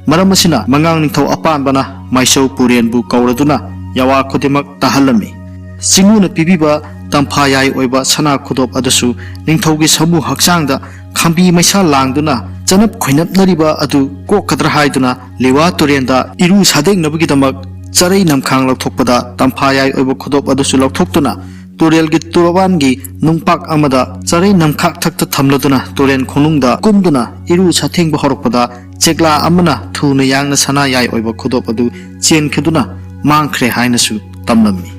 ꯃꯔꯝ ꯑꯁꯤꯅ ꯃꯉꯥꯡ ꯅꯤꯡꯊꯧ ꯑꯄꯥꯟꯕꯅ ꯃꯥꯏꯆꯧ ꯄꯨꯔꯦꯟꯕꯨ ꯀꯧꯔꯗꯨꯅ ꯌꯥꯋꯥ ꯈꯨꯗꯤꯡꯃꯛ ꯇꯥꯍꯜꯂꯝꯃꯤ꯫ ꯆꯤꯡꯉꯨꯅ ꯄꯤꯕꯤꯕ ꯇꯝꯐꯥꯌꯥꯏ ꯑꯣꯏꯕ ꯁꯅꯥ ꯈꯨꯗꯣꯞ ꯑꯗꯨꯁꯨ ꯅꯤꯡꯊꯧꯒꯤ ꯁꯥꯃꯨ ꯍꯛꯆꯥꯡꯗ ꯈꯥꯝꯕꯤ ꯃꯩꯁꯥ ꯂꯥꯡꯗꯨꯅ ꯆꯅꯞ ꯈꯣꯏꯅꯞꯅꯔꯤꯕ ꯑꯗꯨ ꯀꯣꯛꯀꯗ꯭ꯔꯥ ꯍꯥꯏꯗꯨꯅ ꯂꯤꯋꯥ ꯇꯨꯔꯦꯟꯗ ꯏꯔꯨ ꯁꯥꯗꯦꯡꯅꯕꯒꯤꯗꯃꯛ ꯆꯔꯩ ꯅꯝꯈꯥꯡ ꯂꯧꯊꯣꯛꯄꯗ ꯇꯝꯐꯥꯌꯥꯏ ꯑꯣꯏꯕ ꯈꯨꯗꯣꯞ ꯑꯗꯨꯁꯨ ꯂꯧꯊꯣꯛꯇꯨꯅ ꯇꯨꯔꯦꯜꯒꯤ ꯇꯨꯔꯕꯥꯟꯒꯤ ꯅꯨꯡꯄꯥꯛ ꯑꯃꯗ ꯆꯔꯩ ꯅꯝꯈꯥꯛ ꯊꯛꯇ ꯊꯝꯂꯗꯨꯅ ꯇꯨꯔꯦꯜ ꯈꯣꯡꯅꯨꯡꯗ ꯀꯨꯝꯗꯨꯅ ꯏꯔꯨ ꯁꯥꯊꯦꯡꯕ ꯍꯧꯔꯛꯄꯗ ꯆꯦꯛꯂꯥ ꯑꯃꯅ ꯊꯨꯅ ꯌꯥꯡꯅ ꯁꯅꯥꯌꯥꯏ ꯑꯣꯏꯕ ꯈꯨꯗꯣꯞ ꯑꯗꯨ ꯆꯦꯟꯈꯤꯗꯨꯅ ꯃꯥꯡꯈ꯭ꯔꯦ ꯍꯥꯏꯅꯁꯨ ꯇꯝꯂꯝꯃꯤ꯫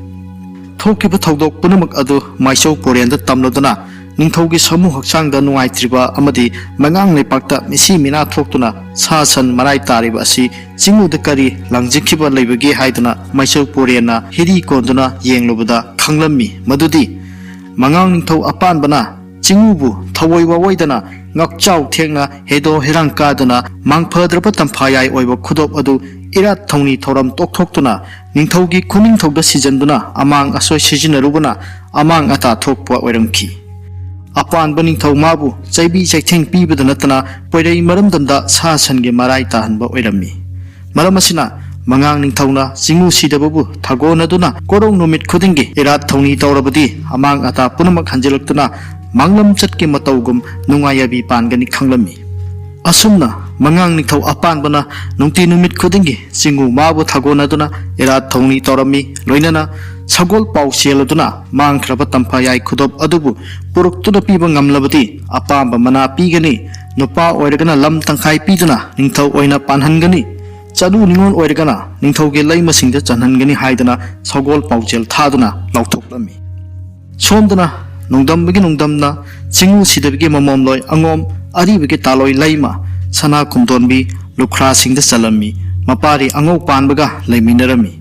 ꯊꯣꯛꯈꯤꯕ ꯊꯧꯗꯣꯛ ꯄꯨꯝꯅꯃꯛ ꯑꯗꯨ ꯃꯥꯏꯆꯧ ꯄꯣꯔꯦꯟꯗ ꯇꯝꯂꯗꯨꯅ ꯅꯤꯡꯊꯧꯒꯤ ꯁꯥꯃꯨ ꯍꯛꯆꯥꯡꯗ ꯅꯨꯡꯉꯥꯏꯇ꯭ꯔꯤꯕ ꯑꯃꯗꯤ ꯃꯩꯉꯥꯡ ꯂꯩꯄꯥꯛꯇ ꯃꯤꯁꯤ ꯃꯤꯅꯥ ꯊꯣꯛꯇꯨꯅ ꯁꯥ ꯁꯟ ꯃꯔꯥꯏ ꯇꯥꯔꯤꯕ ꯑꯁꯤ ꯆꯤꯡꯉꯨꯗ ꯀꯔꯤ ꯂꯥꯡꯖꯤꯟꯈꯤꯕ ꯂꯩꯕꯒꯦ ꯍꯥꯏꯗꯨꯅ ꯃꯥꯏꯆꯧ ꯄꯣꯔꯦꯟꯅ ꯍꯤꯔꯤ ꯀꯣꯟꯗꯨꯅ ꯌꯦꯡꯂꯨꯕꯗ ꯈꯪꯂꯝꯃꯤ ꯃꯗꯨꯗꯤ ꯃꯉꯥꯡ ꯅꯤꯡꯊꯧ ꯑꯄꯥꯟꯕꯅ ꯆꯤꯡꯉꯨꯕꯨ ꯊꯑꯣꯏ ꯋꯥꯑꯣꯏꯗꯅ ꯉꯛꯆꯥꯎ ꯊꯦꯡꯅ ꯍꯦꯗꯣ ꯍꯦꯔꯥꯡ ꯀꯥꯗꯨꯅ ꯃꯥꯡꯐꯗ꯭ꯔꯕ ꯇꯝꯐꯥꯌꯥꯏ ꯑꯣꯏꯕ ꯈꯨꯗꯣꯞ ꯑꯗꯨ ꯏꯔꯥꯠ ꯊꯧꯅꯤ ꯊꯧꯔꯝ ꯇꯣꯛꯊꯣꯛꯇꯨꯅ ꯅꯤꯡꯊꯧꯒꯤ ꯈꯨꯅꯤꯡꯊꯧꯗ ꯁꯤꯖꯤꯟꯗꯨꯅ ꯑꯃꯥꯡ ꯑꯁꯣꯏ ꯁꯤꯖꯤꯟꯅꯔꯨꯕꯅ ꯑꯃꯥꯡ ꯑꯇꯥ ꯊꯣꯛꯄ ꯑꯣꯏꯔꯝꯈꯤ꯫ ꯑꯄꯥꯟꯕ ꯅꯤꯡꯊꯧ ꯃꯥꯕꯨ ꯆꯩꯕꯤ ꯆꯩꯊꯦꯡ ꯄꯤꯕꯗ ꯅꯠꯇꯅ ꯄꯣꯏꯔꯩ ꯃꯔꯝꯗꯝꯗ ꯁꯥ ꯁꯟꯒꯤ ꯃꯔꯥꯏ ꯇꯥꯍꯟꯕ ꯑꯣꯏꯔꯝꯃꯤ꯫ ꯃꯔꯝ ꯑꯁꯤꯅ ꯃꯉꯥꯡ ꯅꯤꯡꯊꯧꯅ ꯆꯤꯡꯉꯨ ꯁꯤꯗꯕꯕꯨ ꯊꯥꯒꯣꯟꯅꯗꯨꯅ ꯀꯣꯔꯧ ꯅꯨꯃꯤꯠ ꯈꯨꯗꯤꯡꯒꯤ ꯏꯔꯥꯠ ꯊꯧꯅꯤ ꯇꯧꯔꯕꯗꯤ ꯑꯃꯥꯡ ꯑꯇꯥ ꯄꯨꯝꯅꯃꯛ ꯍꯟꯖꯤꯜꯂꯛꯇꯨꯅ ꯃꯥꯡꯂꯝ ꯆꯠꯀꯤ ꯃꯇꯧꯒꯨꯝ ꯅꯨꯡꯉꯥꯏ ꯌꯥꯕꯤ ꯄꯥꯟꯒꯅꯤ ꯈꯪꯂꯝꯃꯤ꯫ ꯑꯁꯨꯝꯅ ꯃꯉꯥꯡ ꯅꯤꯡꯊꯧ ꯑꯄꯥꯟꯕꯅ ꯅꯨꯡꯇꯤ ꯅꯨꯃꯤꯠ ꯈꯨꯗꯤꯡꯒꯤ ꯆꯤꯡꯉꯨ ꯃꯥꯕꯨ ꯊꯥꯒꯣꯟꯅꯗꯨꯅ ꯏꯔꯥꯠ ꯊꯧꯅꯤ ꯇꯧꯔꯝꯃꯤ꯫ ꯂꯣꯏꯅꯅ ꯁꯒꯣꯜ ꯄꯥꯎ ꯆꯦꯜꯂꯗꯨꯅ ꯃꯥꯡꯈ꯭ꯔꯕ ꯇꯝꯐꯥꯌꯥꯏ ꯈꯨꯗꯣꯞ ꯑꯗꯨꯕꯨ ꯄꯨꯔꯛꯇꯨꯅ ꯄꯤꯕ ꯉꯝꯂꯕꯗꯤ ꯑꯄꯥꯝꯕ ꯃꯅꯥ ꯄꯤꯒꯅꯤ꯫ ꯅꯨꯄꯥ ꯑꯣꯏꯔꯒꯅ ꯂꯝ ꯇꯪꯈꯥꯏ ꯄꯤꯗꯨꯅ ꯅꯤꯡꯊꯧ ꯑꯣꯏꯅ ꯄꯥꯟꯍꯟꯒꯅꯤ꯫ ꯆꯅꯨ ꯅꯤꯉꯣꯜ ꯑꯣꯏꯔꯒꯅ ꯅꯤꯡꯊꯧꯒꯤ ꯂꯩꯃꯁꯤꯡꯗ ꯆꯟꯍꯟꯒꯅꯤ ꯍꯥꯏꯗꯨꯅ ꯁꯒꯣꯜ ꯄꯥꯎꯖꯦꯜ ꯊꯥꯗꯨꯅ ꯂꯥꯎꯊꯣꯛꯂꯝꯃꯤ꯫ ꯁꯣꯝꯗꯅ ꯅꯣꯡꯗꯝꯕꯒꯤ ꯅꯣꯡꯗꯝꯅ ꯆꯤꯡꯉꯨ ꯁꯤꯗꯕꯒꯤ ꯃꯃꯣꯝꯂꯣꯏ ꯑꯉꯣꯝ ꯑꯔꯤꯕꯒꯤ ꯇꯥꯂꯣꯏ ꯂꯩꯃ ꯁꯅꯥ ꯈꯨꯝꯗꯣꯟꯕꯤ ꯂꯨꯈ꯭ꯔꯥꯁꯤꯡꯗ ꯆꯜꯂꯝꯃꯤ꯫ ꯃꯄꯥꯔꯤ ꯑꯉꯧ ꯄꯥꯟꯕꯒ ꯂꯩꯃꯤꯟꯅꯔꯝꯃꯤ꯫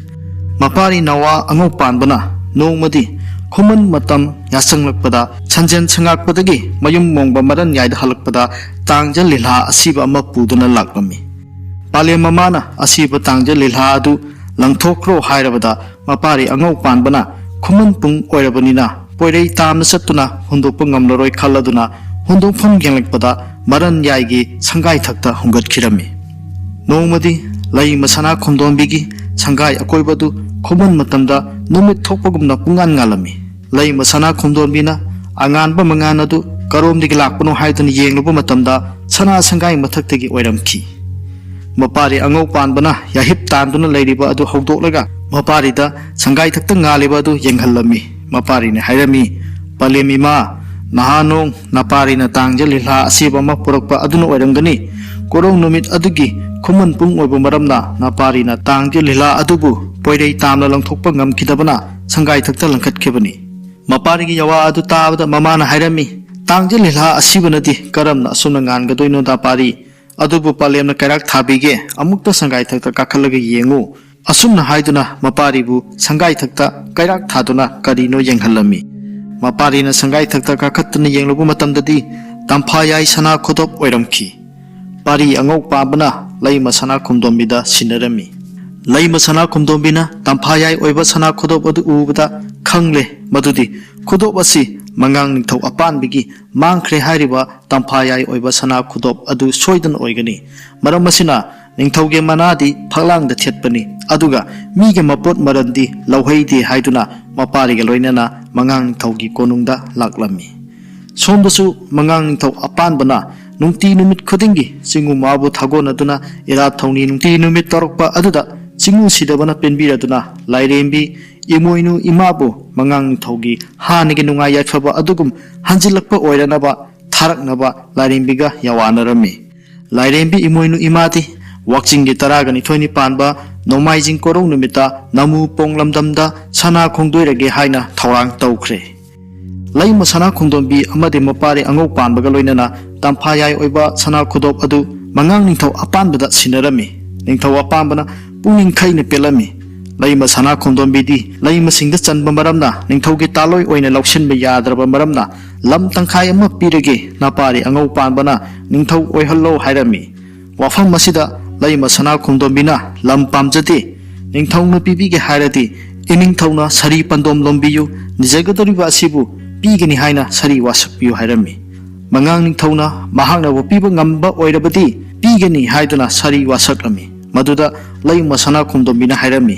ꯃꯄꯥꯔꯤ ꯅꯋꯥ ꯑꯉꯧ ꯄꯥꯟꯕꯅ ꯅꯣꯡꯃꯗꯤ ꯈꯨꯃꯟ ꯃꯇꯝ ꯌꯥꯆꯪꯂꯛꯄꯗ ꯁꯟꯖꯦꯟ ꯁꯉꯥꯛꯄꯗꯒꯤ ꯃꯌꯨꯝ ꯃꯣꯡꯕ ꯃꯔꯟ ꯌꯥꯏꯗ ꯍꯜꯂꯛꯄꯗ ꯇꯥꯡꯖ ꯂꯤꯂꯥ ꯑꯁꯤꯕ ꯑꯃ ꯄꯨꯗꯨꯅ ꯂꯥꯛꯂꯝꯃꯤ꯫ ꯄꯥꯂꯦꯝ ꯃꯃꯥꯅ ꯑꯁꯤꯕ ꯇꯥꯡꯖ ꯂꯤꯂꯥ ꯑꯗꯨ ꯂꯪꯊꯣꯛꯈ꯭ꯔꯣ ꯍꯥꯏꯔꯕꯗ ꯃꯄꯥꯔꯤ ꯑꯉꯧ ꯄꯥꯟꯕꯅ ꯈꯨꯃꯟ ꯄꯨꯡ ꯑꯣꯏꯔꯕꯅꯤꯅ ꯄꯣꯏꯔꯩ ꯇꯥꯝꯅ ꯆꯠꯇꯨꯅ ꯍꯨꯟꯗꯣꯛꯄ ꯉꯝꯂꯔꯣꯏ ꯈꯜꯂꯗꯨꯅ ꯍꯨꯟꯗꯣꯛꯐꯝ ꯌꯦꯡꯂꯛꯄꯗ ꯃꯔꯟ ꯌꯥꯏꯒꯤ ꯁꯪꯒꯥꯏ ꯊꯛꯇ ꯍꯨꯝꯒꯠꯈꯤꯔꯝꯃꯤ꯫ ꯅꯣꯡꯃꯗꯤ ꯂꯩꯃ ꯁꯅꯥ ꯈꯣꯝꯗꯣꯟꯕꯤꯒꯤ ꯁꯪꯒꯥꯏ ꯑꯀꯣꯏꯕꯗꯨ ꯈꯨꯃꯟ ꯃꯇꯝꯗ ꯅꯨꯃꯤꯠ ꯊꯣꯛꯄꯒꯨꯝꯅ ꯄꯨꯡꯉꯥꯟ ꯉꯥꯜꯂꯝꯃꯤ꯫ ꯂꯩꯃ ꯁꯅꯥ ꯈꯣꯝꯗꯣꯟꯕꯤꯅ ꯑꯉꯥꯟꯕ ꯃꯉꯥꯟ ꯑꯗꯨ ꯀꯔꯣꯝꯗꯒꯤ ꯂꯥꯛꯄꯅꯣ ꯍꯥꯏꯗꯨꯅ ꯌꯦꯡꯂꯨꯕ ꯃꯇꯝꯗ ꯁꯅꯥ ꯁꯪꯒꯥꯏ ꯃꯊꯛꯇꯒꯤ ꯑꯣꯏꯔꯝꯈꯤ꯫ ꯃꯄꯥꯔꯤ ꯑꯉꯧ ꯄꯥꯟꯕꯅ ꯌꯥꯍꯤꯞ ꯇꯥꯟꯗꯨꯅ ꯂꯩꯔꯤꯕ ꯑꯗꯨ ꯍꯧꯗꯣꯛꯂꯒ ꯃꯄꯥꯔꯤꯗ ꯁꯪꯒꯥꯏꯊꯛꯇ ꯉꯥꯜꯂꯤꯕ ꯑꯗꯨ ꯌꯦꯡꯍꯜꯂꯝꯃꯤ꯫ ꯃꯄꯥꯔꯤꯅ ꯍꯥꯏꯔꯝꯃꯤ, "ꯄꯂꯦꯝ ꯏꯃꯥ, ꯅꯍꯥꯟ ꯅꯣꯡ ꯅꯄꯥꯔꯤꯅ ꯇꯥꯡꯖ ꯂꯤꯂꯥ ꯑꯁꯤꯕ ꯑꯃ ꯄꯨꯔꯛꯄ ꯑꯗꯨꯅ ꯑꯣꯏꯔꯝꯒꯅꯤ꯫ ꯀꯣꯔꯧ ꯅꯨꯃꯤꯠ ꯑꯗꯨꯒꯤ ꯈꯨꯃꯟ ꯄꯨꯡ ꯑꯣꯏꯕ ꯃꯔꯝꯅ ꯅꯄꯥꯔꯤꯅ ꯇꯥꯡꯖ ꯂꯤꯂꯥ ꯑꯗꯨꯕꯨ ꯄꯣꯏꯔꯩ ꯇꯥꯝꯅ ꯂꯪꯊꯣꯛꯄ ꯉꯝꯈꯤꯗꯕꯅ ꯁꯪꯒꯥꯏꯊꯛꯇ ꯂꯪꯈꯠꯈꯤꯕꯅꯤ"꯫ ꯃꯄꯥꯔꯤꯒꯤ ꯌꯥꯋꯥ ꯑꯗꯨ ꯇꯥꯕꯗ ꯃꯃꯥꯅ ꯍꯥꯏꯔꯝꯃꯤ, "ꯇꯥꯡꯖ ꯂꯤꯂꯥ ꯑꯁꯤꯕꯅꯗꯤ ꯀꯔꯝꯅ ꯑꯁꯨꯝꯅ ꯉꯥꯟꯒꯗꯣꯏꯅꯣ ꯅꯄꯥꯔꯤ? ꯑꯗꯨꯕꯨ ꯄꯂꯦꯝꯅ ꯀꯩꯔꯥꯛ ꯊꯥꯕꯤꯒꯦ, ꯑꯃꯨꯛꯇ ꯁꯪꯒꯥꯏꯊꯛꯇ ꯀꯥꯈꯠꯂꯒ ꯌꯦꯡꯉꯨ"꯫ ꯑꯁꯨꯝꯅ ꯍꯥꯏꯗꯨꯅ ꯃꯄꯥꯔꯤꯕꯨ ꯁꯪꯒꯥꯏꯊꯛꯇ ꯀꯩꯔꯥꯛ ꯊꯥꯗꯨꯅ ꯀꯔꯤꯅꯣ ꯌꯦꯡꯍꯜꯂꯝꯃꯤ꯫ ꯃꯄꯥꯔꯤꯅ ꯁꯪꯒꯥꯏꯊꯛꯇ ꯀꯥꯈꯠꯇꯨꯅ ꯌꯦꯡꯂꯨꯕ ꯃꯇꯝꯗꯗꯤ ꯇꯝꯐꯥꯌꯥꯏ ꯁꯅꯥ ꯈꯨꯗꯣꯞ ꯑꯣꯏꯔꯝꯈꯤ꯫ ꯄꯥꯔꯤ ꯑꯉꯧ ꯄꯥꯝꯕꯅ ꯂꯩꯃ ꯁꯅꯥ ꯈꯨꯝꯗꯣꯝꯕꯤꯗ ꯁꯤꯟꯅꯔꯝꯃꯤ꯫ ꯂꯩꯃ ꯁꯅꯥ ꯈꯨꯝꯗꯣꯝꯕꯤꯅ ꯇꯝꯐꯥꯌꯥꯏ ꯑꯣꯏꯕ ꯁꯅꯥ ꯈꯨꯗꯣꯞ ꯑꯗꯨ ꯎꯕꯗ ꯈꯪꯂꯦ ꯃꯗꯨꯗꯤ ꯈꯨꯗꯣꯞ ꯑꯁꯤ ꯃꯉꯥꯡ ꯅꯤꯡꯊꯧ ꯑꯄꯥꯟꯕꯒꯤ ꯃꯥꯡꯈ꯭ꯔꯦ ꯍꯥꯏꯔꯤꯕ ꯇꯝꯐꯥꯌꯥꯏ ꯑꯣꯏꯕ ꯁꯅꯥ ꯈꯨꯗꯣꯞ ꯑꯗꯨ ꯁꯣꯏꯗꯅ ꯑꯣꯏꯒꯅꯤ꯫ ꯃꯔꯝ ꯑꯁꯤꯅ ꯅꯤꯡꯊꯧꯒꯤ ꯃꯅꯥꯗꯤ ꯐꯛꯂꯥꯡꯗ ꯊꯦꯠꯄꯅꯤ, ꯑꯗꯨꯒ ꯃꯤꯒꯤ ꯃꯄꯣꯠ ꯃꯔꯜꯗꯤ ꯂꯧꯍꯩꯗꯦ ꯍꯥꯏꯗꯨꯅ ꯃꯄꯥꯔꯤꯒ ꯂꯣꯏꯅꯅ ꯃꯉꯥꯡ ꯅꯤꯡꯊꯧꯒꯤ ꯀꯣꯅꯨꯡꯗ ꯂꯥꯛꯂꯝꯃꯤ꯫ ꯁꯣꯝꯗꯁꯨ ꯃꯉꯥꯡ ꯅꯤꯡꯊꯧ ꯑꯄꯥꯟꯕꯅ ꯅꯨꯡꯇꯤ ꯅꯨꯃꯤꯠ ꯈꯨꯗꯤꯡꯒꯤ ꯆꯤꯡꯉꯨ ꯃꯥꯕꯨ ꯊꯥꯒꯣꯟꯅꯗꯨꯅ ꯏꯔꯥꯠ ꯊꯧꯅꯤ ꯅꯨꯡꯇꯤ ꯅꯨꯃꯤꯠ ꯇꯧꯔꯛꯄ ꯑꯗꯨꯗ ꯆꯤꯡꯉꯨ ꯁꯤꯗꯕꯅ ꯄꯦꯟꯕꯤꯔꯗꯨꯅ ꯂꯥꯏꯔꯦꯝꯕꯤ ꯏꯃꯣꯏꯅꯨ ꯏꯃꯥꯕꯨ ꯃꯉꯥꯡ ꯅꯤꯡꯊꯧꯒꯤ ꯍꯥꯟꯅꯒꯤ ꯅꯨꯡꯉꯥꯏ ꯌꯥꯏꯐꯕ ꯑꯗꯨꯒꯨꯝ ꯍꯟꯖꯤꯜꯂꯛꯄ ꯑꯣꯏꯔꯅꯕ ꯊꯥꯔꯛꯅꯕ ꯂꯥꯏꯔꯦꯝꯕꯤꯒ ꯌꯥꯋꯥꯅꯔꯝꯃꯤ꯫ ꯂꯥꯏꯔꯦꯝꯕꯤ ꯏꯃꯣꯏꯅꯨ ꯏꯃꯥꯗꯤ ꯋꯥꯛꯆꯤꯡꯒꯤ ꯇꯔꯥꯒ ꯅꯤꯊꯣꯏꯅꯤ ꯄꯥꯟꯕ ꯅꯣꯡꯃꯥꯏꯖꯤꯡ ꯀꯣꯔꯧ ꯅꯨꯃꯤꯠꯇ ꯅꯃꯨ ꯄꯣꯡ ꯂꯝꯗꯝꯗ ꯁꯅꯥ ꯈꯣꯡꯗꯣꯏꯔꯒꯦ ꯍꯥꯏꯅ ꯊꯧꯔꯥꯡ ꯇꯧꯈ꯭ꯔꯦ꯫ ꯂꯩꯃ ꯁꯅꯥ ꯈꯣꯡꯗꯣꯝꯕꯤ ꯑꯃꯗꯤ ꯃꯄꯥꯔꯤ ꯑꯉꯧ ꯄꯥꯟꯕꯒ ꯂꯣꯏꯅꯅ ꯇꯝꯐꯥꯌꯥꯏ ꯑꯣꯏꯕ ꯁꯅꯥ ꯈꯨꯗꯣꯞ ꯑꯗꯨ ꯃꯉꯥꯡ ꯅꯤꯡꯊꯧ ꯑꯄꯥꯟꯕꯗ ꯁꯤꯟꯅꯔꯝꯃꯤ꯫ ꯅꯤꯡꯊꯧ ꯑꯄꯥꯟꯕꯅ ꯄꯨꯛꯅꯤꯡ ꯈꯩꯅ ꯄꯦꯜꯂꯝꯃꯤ꯫ ꯂꯩꯃ ꯁꯅꯥ ꯈꯣꯡꯗꯣꯝꯕꯤꯗꯤ ꯂꯩꯃꯁꯤꯡꯗ ꯆꯟꯕ ꯃꯔꯝꯅ ꯅꯤꯡꯊꯧꯒꯤ ꯇꯥꯂꯣꯏ ꯑꯣꯏꯅ ꯂꯧꯁꯤꯟꯕ ꯌꯥꯗ꯭ꯔꯕ ꯃꯔꯝꯅ ꯂꯝ ꯇꯪꯈꯥꯏ ꯑꯃ ꯄꯤꯔꯒꯦ, ꯅꯄꯥꯔꯤ ꯑꯉꯧ ꯄꯥꯟꯕꯅ ꯅꯤꯡꯊꯧ ꯑꯣꯏꯍꯜꯂꯣ ꯍꯥꯏꯔꯝꯃꯤ꯫ ꯋꯥꯐꯝ ꯑꯁꯤꯗ ꯂꯩꯃ ꯁꯅꯥ ꯈꯣꯡꯗꯣꯝꯕꯤꯅ ꯂꯝ ꯄꯥꯝꯖꯗꯦ, ꯅꯤꯡꯊꯧꯅ ꯄꯤꯕꯤꯒꯦ ꯍꯥꯏꯔꯗꯤ ꯏꯅꯤꯡꯊꯧꯅ ꯁꯥꯔꯤ ꯄꯟꯗꯣꯝ ꯂꯣꯝꯕꯤꯌꯨ, ꯅꯤꯖꯒꯗꯧꯔꯤꯕ ꯑꯁꯤꯕꯨ ꯄꯤꯒꯅꯤ ꯍꯥꯏꯅ ꯁꯥꯔꯤ ꯋꯥꯁꯛꯄꯤꯌꯨ ꯍꯥꯏꯔꯝꯃꯤ꯫ ꯃꯉꯥꯡ ꯅꯤꯡꯊꯧꯅ ꯃꯍꯥꯛꯅ ꯋꯥꯄꯤꯕ ꯉꯝꯕ ꯑꯣꯏꯔꯕꯗꯤ ꯄꯤꯒꯅꯤ ꯍꯥꯏꯗꯨꯅ ꯁꯥꯔꯤ ꯋꯥꯁꯛꯂꯝꯃꯤ꯫ ꯃꯗꯨꯗ ꯂꯩꯃ ꯁꯅꯥ ꯈꯣꯡꯗꯣꯝꯕꯤꯅ ꯍꯥꯏꯔꯝꯃꯤ,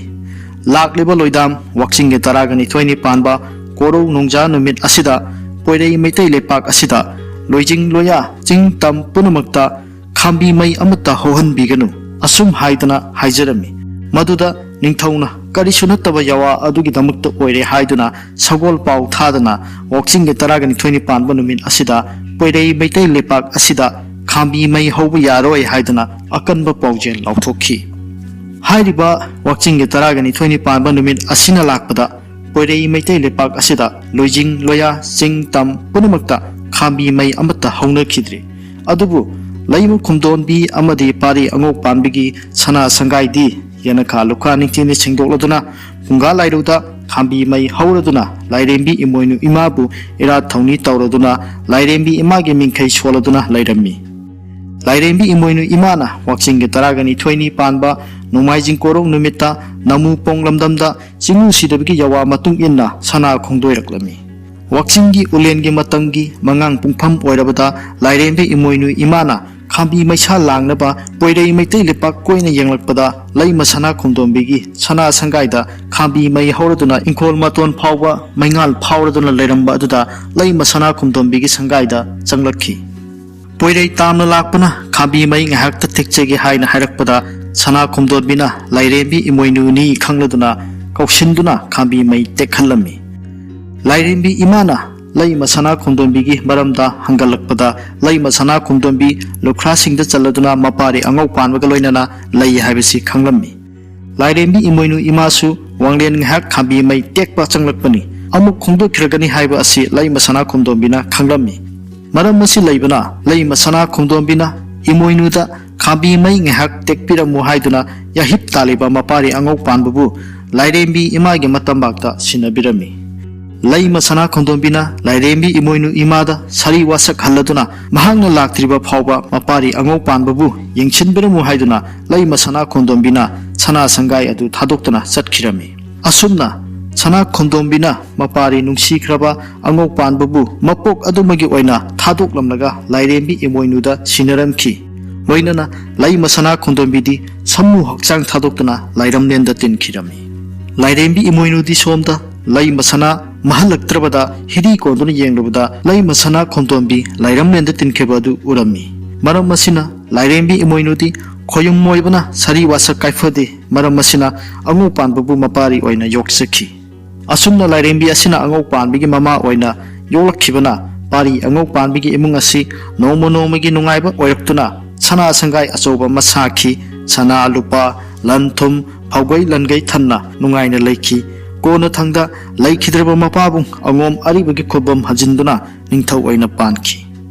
"ꯂꯥꯛꯂꯤꯕ ꯂꯣꯏꯗꯥꯝ ꯋꯥꯛꯆꯤꯡꯒꯤ ꯇꯔꯥꯒ ꯅꯤꯊꯣꯏꯅꯤ ꯄꯥꯟꯕ ꯀꯣꯔꯧ ꯅꯣꯡꯖꯥ ꯅꯨꯃꯤꯠ ꯑꯁꯤꯗ ꯄꯣꯏꯔꯩ ꯃꯩꯇꯩ ꯂꯩꯄꯥꯛ ꯑꯁꯤꯗ ꯂꯣꯏꯖꯤꯡ ꯂꯣꯌꯥ ꯆꯤꯡ ꯇꯝ ꯄꯨꯝꯅꯃꯛꯇ ꯈꯥꯝꯕꯤ ꯃꯩ ꯑꯃꯠꯇ ꯍꯧꯍꯟꯕꯤꯒꯅꯨ꯫ ꯑꯁꯨꯝ ꯍꯥꯏꯗꯅ ꯍꯥꯏꯖꯔꯝꯃꯤ꯫ ꯃꯗꯨꯗ ꯅꯤꯡꯊꯧꯅ ꯀꯔꯤꯁꯨ ꯅꯠꯇꯕ ꯌꯥꯋꯥ ꯑꯗꯨꯒꯤꯗꯃꯛꯇ ꯑꯣꯏꯔꯦ ꯍꯥꯏꯗꯨꯅ ꯁꯒꯣꯜ ꯄꯥꯎ ꯊꯥꯗꯅ ꯋꯥꯛꯆꯤꯡꯒꯤ ꯇꯔꯥꯒ ꯅꯤꯊꯣꯏꯅꯤ ꯄꯥꯟꯕ ꯅꯨꯃꯤꯠ ꯑꯁꯤꯗ ꯄꯣꯏꯔꯩ ꯃꯩꯇꯩ ꯂꯩꯄꯥꯛ ꯑꯁꯤꯗ ꯈꯥꯝꯕꯤ ꯃꯩ ꯍꯧꯕ ꯌꯥꯔꯣꯏ ꯍꯥꯏꯗꯨꯅ ꯑꯀꯟꯕ ꯄꯥꯎꯖꯦꯜ ꯂꯥꯎꯊꯣꯛꯈꯤ꯫ ꯍꯥꯏꯔꯤꯕ ꯋꯥꯛꯆꯤꯡꯒꯤ ꯇꯔꯥꯒ ꯅꯤꯊꯣꯏꯅꯤ ꯄꯥꯟꯕ ꯅꯨꯃꯤꯠ ꯑꯁꯤꯅ ꯂꯥꯛꯄꯗ ꯄꯣꯏꯔꯩ ꯃꯩꯇꯩ ꯂꯩꯄꯥꯛ ꯑꯁꯤꯗ ꯂꯣꯏꯖꯤꯡ ꯂꯣꯌꯥ ꯆꯤꯡ ꯇꯝ ꯄꯨꯝꯅꯃꯛꯇ ꯈꯥꯝꯕꯤ ꯃꯩ ꯑꯃꯠꯇ ꯍꯧꯅꯈꯤꯗ꯭ꯔꯤ꯫ ꯑꯗꯨꯕꯨ ꯂꯩꯃ ꯈꯨꯝꯗꯣꯟꯕꯤ ꯑꯃꯗꯤ ꯄꯥꯔꯤ ꯑꯉꯧ ꯄꯥꯟꯕꯤꯒꯤ ꯁꯅꯥ ꯁꯪꯒꯥꯏꯗꯤ ꯌꯦꯅꯈꯥ ꯂꯨꯈꯥ ꯅꯤꯡꯊꯤꯅ ꯁꯦꯡꯗꯣꯛꯂꯗꯨꯅ ꯐꯨꯡꯒꯥ ꯂꯥꯏꯔꯨꯗ ꯈꯥꯝꯕꯤ ꯃꯩ ꯍꯧꯔꯗꯨꯅ ꯂꯥꯏꯔꯦꯝꯕꯤ ꯏꯃꯣꯏꯅꯨ ꯏꯃꯥꯕꯨ ꯏꯔꯥꯠ ꯊꯧꯅꯤ ꯇꯧꯔꯗꯨꯅ ꯂꯥꯏꯔꯦꯝꯕꯤ ꯏꯃꯥꯒꯤ ꯃꯤꯡꯈꯩ ꯁꯣꯜꯂꯗꯨꯅ ꯂꯩꯔꯝꯃꯤ꯫ ꯂꯥꯏꯔꯦꯝꯕꯤ ꯏꯃꯣꯏꯅꯨ ꯏꯃꯥꯅ ꯋꯥꯛꯆꯤꯡꯒꯤ ꯇꯔꯥꯒ ꯅꯤꯊꯣꯏꯅꯤ ꯄꯥꯟꯕ ꯅꯣꯡꯃꯥꯏꯖꯤꯡ ꯀꯣꯔꯧ ꯅꯨꯃꯤꯠꯇ ꯅꯃꯨ ꯄꯣꯡ ꯂꯝꯗꯝꯗ ꯆꯤꯡꯉꯨ ꯁꯤꯗꯕꯒꯤ ꯌꯥꯋꯥ ꯃꯇꯨꯡ ꯏꯟꯅ ꯁꯅꯥ ꯈꯣꯡꯗꯣꯏꯔꯛꯂꯝꯃꯤ꯫ ꯋꯥꯛꯆꯤꯡꯒꯤ ꯎꯂꯦꯟꯒꯤ ꯃꯇꯝꯒꯤ ꯃꯉꯥꯡ ꯄꯨꯡꯐꯝ ꯑꯣꯏꯔꯕꯗ ꯂꯥꯏꯔꯦꯝꯕꯤ ꯏꯃꯣꯏꯅꯨ ꯏꯃꯥꯅ ꯈꯥꯝꯕꯤ ꯃꯩꯁꯥ ꯂꯥꯡꯅꯕ ꯄꯣꯏꯔꯩ ꯃꯩꯇꯩ ꯂꯩꯄꯥꯛ ꯀꯣꯏꯅ ꯌꯦꯡꯂꯛꯄꯗ ꯂꯩꯃ ꯁꯅꯥ ꯈꯣꯝꯗꯣꯝꯕꯤꯒꯤ ꯁꯅꯥ ꯁꯪꯒꯥꯏꯗ ꯈꯥꯝꯕꯤ ꯃꯩ ꯍꯧꯔꯗꯨꯅ ꯏꯪꯈꯣꯜ ꯃꯇꯣꯟ ꯐꯥꯎꯕ ꯃꯩꯉꯥꯜ ꯐꯥꯎꯔꯗꯨꯅ ꯂꯩꯔꯝꯕ ꯑꯗꯨꯗ ꯂꯩꯃ ꯁꯅꯥ ꯈꯣꯝꯗꯣꯝꯕꯤꯒꯤ ꯁꯪꯒꯥꯏꯗ ꯆꯪꯂꯛꯈꯤ꯫ ꯄꯣꯏꯔꯩ ꯇꯥꯝꯅ ꯂꯥꯛꯄꯅ ꯈꯥꯝꯕꯤ ꯃꯩ ꯉꯥꯏꯍꯥꯛꯇ ꯇꯦꯛꯆꯒꯦ ꯍꯥꯏꯅ ꯍꯥꯏꯔꯛꯄꯗ ꯁꯅꯥ ꯈꯣꯝꯗꯣꯟꯕꯤꯅ ꯂꯥꯏꯔꯦꯝꯕꯤ ꯏꯃꯣꯏꯅꯨꯅꯤ ꯈꯪꯂꯗꯨꯅ ꯀꯧꯁꯤꯟꯗꯨꯅ ꯈꯥꯝꯕꯤ ꯃꯩ ꯇꯦꯛꯍꯜꯂꯝꯃꯤ꯫ ꯂꯥꯏꯔꯦꯝꯕꯤ ꯏꯃꯥꯅ ꯂꯩꯃ ꯁꯅꯥ ꯈꯣꯝꯗꯣꯟꯕꯤꯒꯤ ꯃꯔꯝꯗ ꯍꯪꯒꯠꯂꯛꯄꯗ ꯂꯩꯃ ꯁꯅꯥ ꯈꯣꯝꯗꯣꯟꯕꯤ ꯂꯨꯈ꯭ꯔꯥꯁꯤꯡꯗ ꯆꯜꯂꯗꯨꯅ ꯃꯄꯥꯔꯤ ꯑꯉꯧ ꯄꯥꯟꯕꯒ ꯂꯣꯏꯅꯅ ꯂꯩ ꯍꯥꯏꯕꯁꯤ ꯈꯪꯂꯝꯃꯤ꯫ ꯂꯥꯏꯔꯦꯝꯕꯤ ꯏꯃꯣꯏꯅꯨ ꯏꯃꯥꯁꯨ ꯋꯥꯡꯂꯦꯟ ꯉꯥꯏꯍꯥꯛ ꯈꯥꯝꯕꯤ ꯃꯩ ꯇꯦꯛꯄ ꯆꯪꯂꯛꯄꯅꯤ꯫ ꯑꯃꯨꯛ ꯈꯣꯡꯗꯣꯛꯈꯤꯔꯒꯅꯤ ꯍꯥꯏꯕ ꯑꯁꯤ ꯂꯩꯃ ꯁꯅꯥ ꯈꯣꯝꯗꯣꯝꯕꯤꯅ ꯈꯪꯂꯝꯃꯤ꯫ ꯃꯔꯝ ꯑꯁꯤ ꯂꯩꯕꯅ ꯂꯩꯃ ꯁꯅꯥ ꯈꯣꯝꯗꯣꯝꯕꯤꯅ ꯏꯃꯣꯏꯅꯨꯗ ꯈꯥꯝꯕꯤ ꯃꯩ ꯉꯥꯏꯍꯥꯛ ꯇꯦꯛꯄꯤꯔꯝꯃꯨ ꯍꯥꯏꯗꯨꯅ ꯌꯥꯍꯤꯞ ꯇꯥꯜꯂꯤꯕ ꯃꯄꯥꯔꯤ ꯑꯉꯧ ꯄꯥꯟꯕꯕꯨ ꯂꯥꯏꯔꯦꯝꯕꯤ ꯏꯃꯥꯒꯤ ꯃꯇꯝꯕꯥꯛꯇ ꯁꯤꯟꯅꯕꯤꯔꯝꯃꯤ꯫ ꯂꯩꯃ ꯁꯅꯥ ꯈꯣꯝꯗꯣꯝꯕꯤꯅ ꯂꯥꯏꯔꯦꯝꯕꯤ ꯏꯃꯣꯏꯅꯨ ꯏꯃꯥꯗ ꯁꯥꯔꯤ ꯋꯥꯁꯛ ꯍꯜꯂꯗꯨꯅ ꯃꯍꯥꯛꯅ ꯂꯥꯛꯇ꯭ꯔꯤꯕ ꯐꯥꯎꯕ ꯃꯄꯥꯔꯤ ꯑꯉꯧ ꯄꯥꯟꯕꯕꯨ ꯌꯦꯡꯁꯤꯟꯕꯤꯔꯝꯃꯨ ꯍꯥꯏꯗꯨꯅ ꯂꯩꯃ ꯁꯅꯥ ꯈꯣꯝꯗꯣꯝꯕꯤꯅ ꯁꯅꯥ ꯁꯪꯒꯥꯏ ꯑꯗꯨ ꯊꯥꯗꯣꯛꯇꯨꯅ ꯆꯠꯈꯤꯔꯝꯃꯤ꯫ ꯑꯁꯨꯝꯅ ꯁꯅꯥ ꯈꯣꯝꯗꯣꯝꯕꯤꯅ ꯃꯄꯥꯔꯤ ꯅꯨꯡꯁꯤꯈ꯭ꯔꯕ ꯑꯉꯧ ꯄꯥꯟꯕꯕꯨ ꯃꯄꯣꯛ ꯑꯗꯨꯃꯒꯤ ꯑꯣꯏꯅ ꯊꯥꯗꯣꯛꯂꯝꯂꯒ ꯂꯥꯏꯔꯦꯝꯕꯤ ꯏꯃꯣꯏꯅꯨꯗ ꯁꯤꯟꯅꯔꯝꯈꯤ꯫ ꯂꯣꯏꯅꯅ ꯂꯩꯃ ꯁꯅꯥ ꯈꯣꯝꯗꯣꯝꯕꯤꯗꯤ ꯁꯃꯨ ꯍꯛꯆꯥꯡ ꯊꯥꯗꯣꯛꯇꯨꯅ ꯂꯥꯏꯔꯝꯂꯦꯟꯗ ꯇꯤꯟꯈꯤꯔꯝꯃꯤ꯫ ꯂꯥꯏꯔꯦꯝꯕꯤ ꯏꯃꯣꯏꯅꯨꯗꯤ ꯁꯣꯝꯗ ꯂꯩꯃ ꯁꯅꯥ ꯃꯍꯜꯂꯛꯇ꯭ꯔꯕꯗ ꯍꯤꯔꯤ ꯀꯣꯟꯗꯨꯅ ꯌꯦꯡꯂꯨꯕꯗ ꯂꯩꯃ ꯁꯅꯥ ꯈꯣꯝꯗꯣꯝꯕꯤ ꯂꯥꯏꯔꯝꯂꯦꯟꯗ ꯇꯤꯟꯈꯤꯕ ꯑꯗꯨ ꯎꯔꯝꯃꯤ꯫ ꯃꯔꯝ ꯑꯁꯤꯅ ꯂꯥꯏꯔꯦꯝꯕꯤ ꯏꯃꯣꯏꯅꯨꯗꯤ ꯈꯣꯌꯨꯝ ꯃꯣꯏꯕꯅ ꯁꯥꯔꯤ ꯋꯥꯁꯛ ꯀꯥꯏꯐꯗꯦ꯫ ꯃꯔꯝ ꯑꯁꯤꯅ ꯑꯉꯧ ꯄꯥꯟꯕꯕꯨ ꯃꯄꯥꯔꯤ ꯑꯣꯏꯅ ꯌꯣꯛꯆꯈꯤ꯫ ꯑꯁꯨꯝꯅ ꯂꯥꯏꯔꯦꯝꯕꯤ ꯑꯁꯤꯅ ꯑꯉꯧ ꯄꯥꯟꯕꯒꯤ ꯃꯃꯥ ꯑꯣꯏꯅ ꯌꯣꯛꯂꯛꯈꯤꯕꯅ ꯄꯥꯔꯤ ꯑꯉꯧ ꯄꯥꯟꯕꯒꯤ ꯏꯃꯨꯡ ꯑꯁꯤ ꯅꯣꯡꯃ ꯅꯣꯡꯃꯒꯤ ꯅꯨꯡꯉꯥꯏꯕ ꯑꯣꯏꯔꯛꯇꯨꯅ ꯁꯅꯥ ꯁꯪꯒꯥꯏ ꯑꯆꯧꯕ ꯑꯃ ꯁꯥꯈꯤ꯫ ꯁꯅꯥ ꯂꯨꯄꯥ, ꯂꯟ ꯊꯨꯝ, ꯐꯥꯎꯒꯩ ꯂꯟꯒꯩ ꯊꯟꯅ ꯅꯨꯡꯉꯥꯏꯅ ꯂꯩꯈꯤ꯫ ꯀꯣꯟꯅꯊꯪꯗ ꯂꯩꯈꯤꯗ꯭ꯔꯕ ꯃꯄꯥꯕꯨꯡ ꯑꯉꯣꯝ ꯑꯔꯤꯕꯒꯤ ꯈꯨꯕꯝ ꯍꯟꯖꯤꯟꯗꯨꯅ ꯅꯤꯡꯊꯧ ꯑꯣꯏꯅ ꯄꯥꯟꯈꯤ꯫